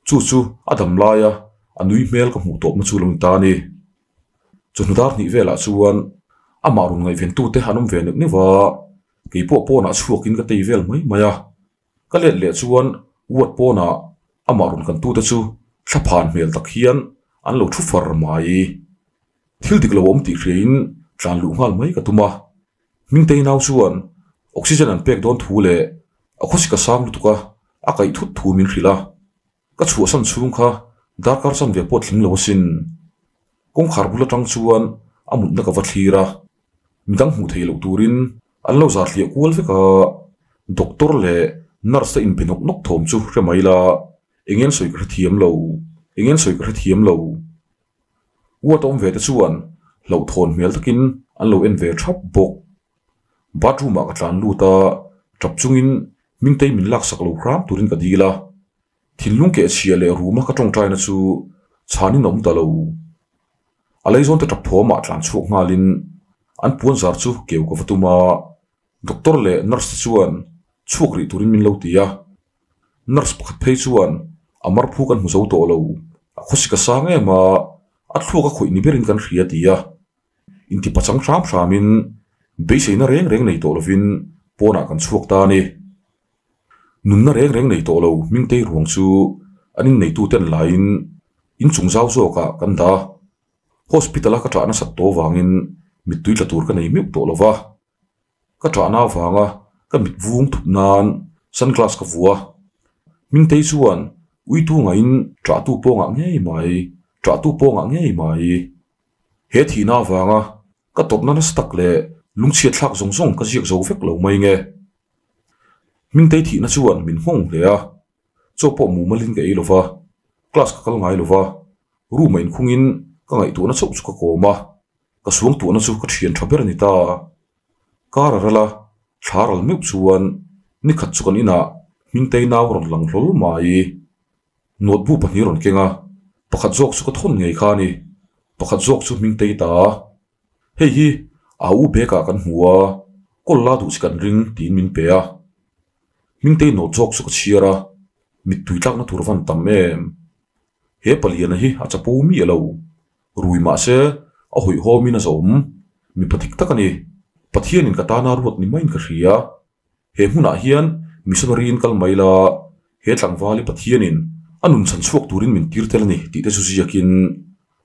Chu chu a dam laia a nui hmel ka hmuh tawpna chu lo ni ta a ni. Chawhnu dar hnih velah chuan amah rawn ngaihventute an awm ve neuh neuh a, kei pawh pawnah chhuakin ka tei vel mai mai a. Ka let leh chuan ward pawnah amah rawn kantute chu thlaphan hmel tak hian an lo thu far mai. Thil dik lo awm tih hriain tlan luh nghal mai ka tum a. Hmingtei nau chuan oxygen an pek dawn thu leh a khawsik a sang lutuk a, a kaih thut thu min hrilh a. Ka chhuahsan chhung kha darkar chanve pawh tling lo asin. Kawngkhar bul atang chuan a mutna ka va thlir a, midang hmuh theih loh turin an lo zar hliah kual vek a, doctor leh nurse te inbe nawk nawk thawm chu hre mai la, eng en sawi ka hrethiam lo, eng en sawi ka hrethiam lo. Ward a awm ve te chuan hlauhthawn hmel takin an lo en ve thap bawk. Bathroom ah ka tlan lut a, tap chungin Hmingtei min laksak lo hram turin ka dil a. Thinlung keh chhia leh ruma ka tawngtaina chu chhanin a awm ta lo. A leizawn te tap thawmah tlan chhuak nghalin an puan zar chu keu ka va tum a, doctor leh nurse te chuan chhuak rih turin min lo ti a. Nurse pakhat phei chuan a marphu kan hmu zo tawh lo, a khawsik a sang em a, a thluak a khawih ni berin kan hria a ti a. Inti pachang hram hramin beiseina reng reng nei tawh lovin pawnah kan chhuak ta a ni. Nunna reng reng nei tawh lo Hmingtei ruang chu an inneituten laiin inchung zau zawkah kan dah a. Hospital-a ka ṭah nasat tawh avangin mittui tla tur ka nei meuh tawh lova. Ka ṭahna avanga ka mit vung thup nan sunglass ka vuah a. Hmingtei chuan uitu ngaiin ṭahtu pawngah ngei mai, ṭahtu pawngah ngei mai. He thihna avanga ka tawpna nasa tak leh lungchhiat thlak zawng zawng ka ziak zo vek lo mai nge. Hmingtei thihna chuan min nghawng hle a, chaw pawh mumalin ka ei lo va, class ka kal ngai lo va, room ah inkhungin ka ngaihtuahna chauh chu ka kawm a, ka suangtuahna chu ka thian tha ber a ni ta. Kar a ral a, thla ral meuh chuan nikhat chu kan inah Hmingtei nau rawn lang hlawl mai. Notebook pahnih rawn keng a, pakhat zawk chu ka thawn ngei kha a ni, pakhat zawk chu Hmingtei ta. Hei hi a u bag ah kan hmu a, kawl la duh chi kan ring tiin min pe a. Hmingtei note zawk chu ka chhiar a. Mittui tlakna tur van tam em. He paliana hi a chapo miah lo. Rui mahse a hawihhawmin a zawm. Mipa dik tak a ni. Pathianin ka tana ruat ni maiin ka hria. He hmunah hian missionary in kal mai la, he tlangvali Pathianin a nun chhan chhuak turin min tir tel a ni tih te chu ziakin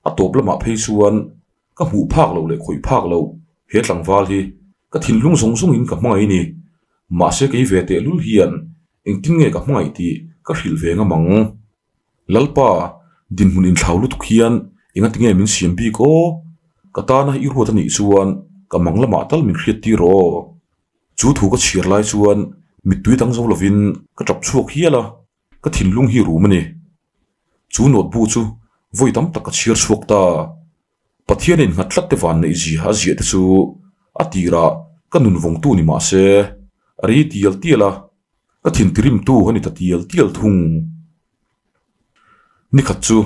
a tawp lamah phei chuan ka hmuh phak loh leh khawih phak loh he tlangval hi ka thinlung zawng zawngin ka hmangaih ni. Mahse kei ve tehlul hian engtin nge ka hmangaih tih ka hrilh ve ngam ang. Lalpa, dinhmun inthlau lutuk hian engati nge min siam bik aw? Ka tana i ruat a nih chuan ka mang lamah tal min hriat tir aw. Chu thu ka chhiar lai chuan mittui dang zo lovin ka tap chhuak hial a, ka thinlung hi rum a ni. Chu note bu chu vawi tam tak ka chhiar chhuak ta. Pathian in nghat tlat te van neih zia a ziah te chu a tirah ka nun vawngtu ni mah se a ri tial tial a, ka thintirimtu a ni ta tial tial thung. Nikhat chu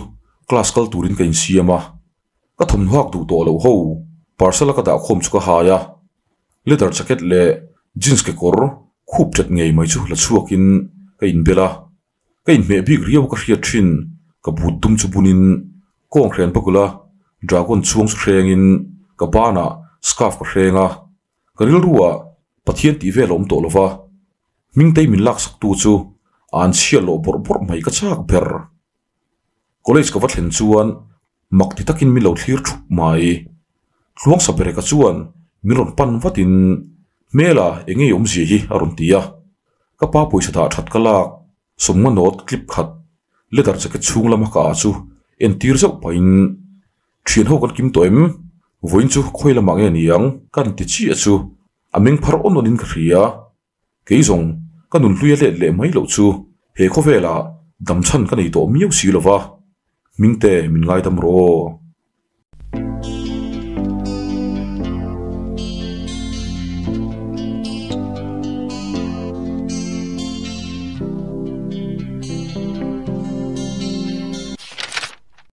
class kal turin ka insiam a, ka thawmhnuak duh tawh loh ho parcel a ka dah khawm chu ka hai a, leather jacket leh jeans kekawr khup ṭet ngei mai chu la chhuakin ka inbel a. Ka inhmeh bik riau ka hriat thin, ka but dum chu bunin kawnghren bakula dragon chhuang chu hrengin ka banah scarf ka hreng a, ka rilruah Pathian tih vel a awm tawh lova, Hmingtei min laksaktu chu a an chhiat loh bawrh bawrh mai ka chak ber. College ka va thlen chuan mak ti takin min lo thlir thup mai. Tluang Sabereka chuan min rawn pan vatin, Hmela eng nge awmzia hi a rawn ti a. Ka pa pawisa dah that ka lak, sawmnga note clip khat, leather jacket chhung lama ka ah chu entir zauh pahin, Thian ho kan kim tawh em? Vawiin chu khawi lamah nge niang? Ka rawn ti chiah chu a meng phar awn awnin ka hria. Kei zawng ka nun hlui a let leh mai loh chu he khawvelah dam chhan ka nei tawh miau si lo va, Hmingte min ngaidam rawh aw.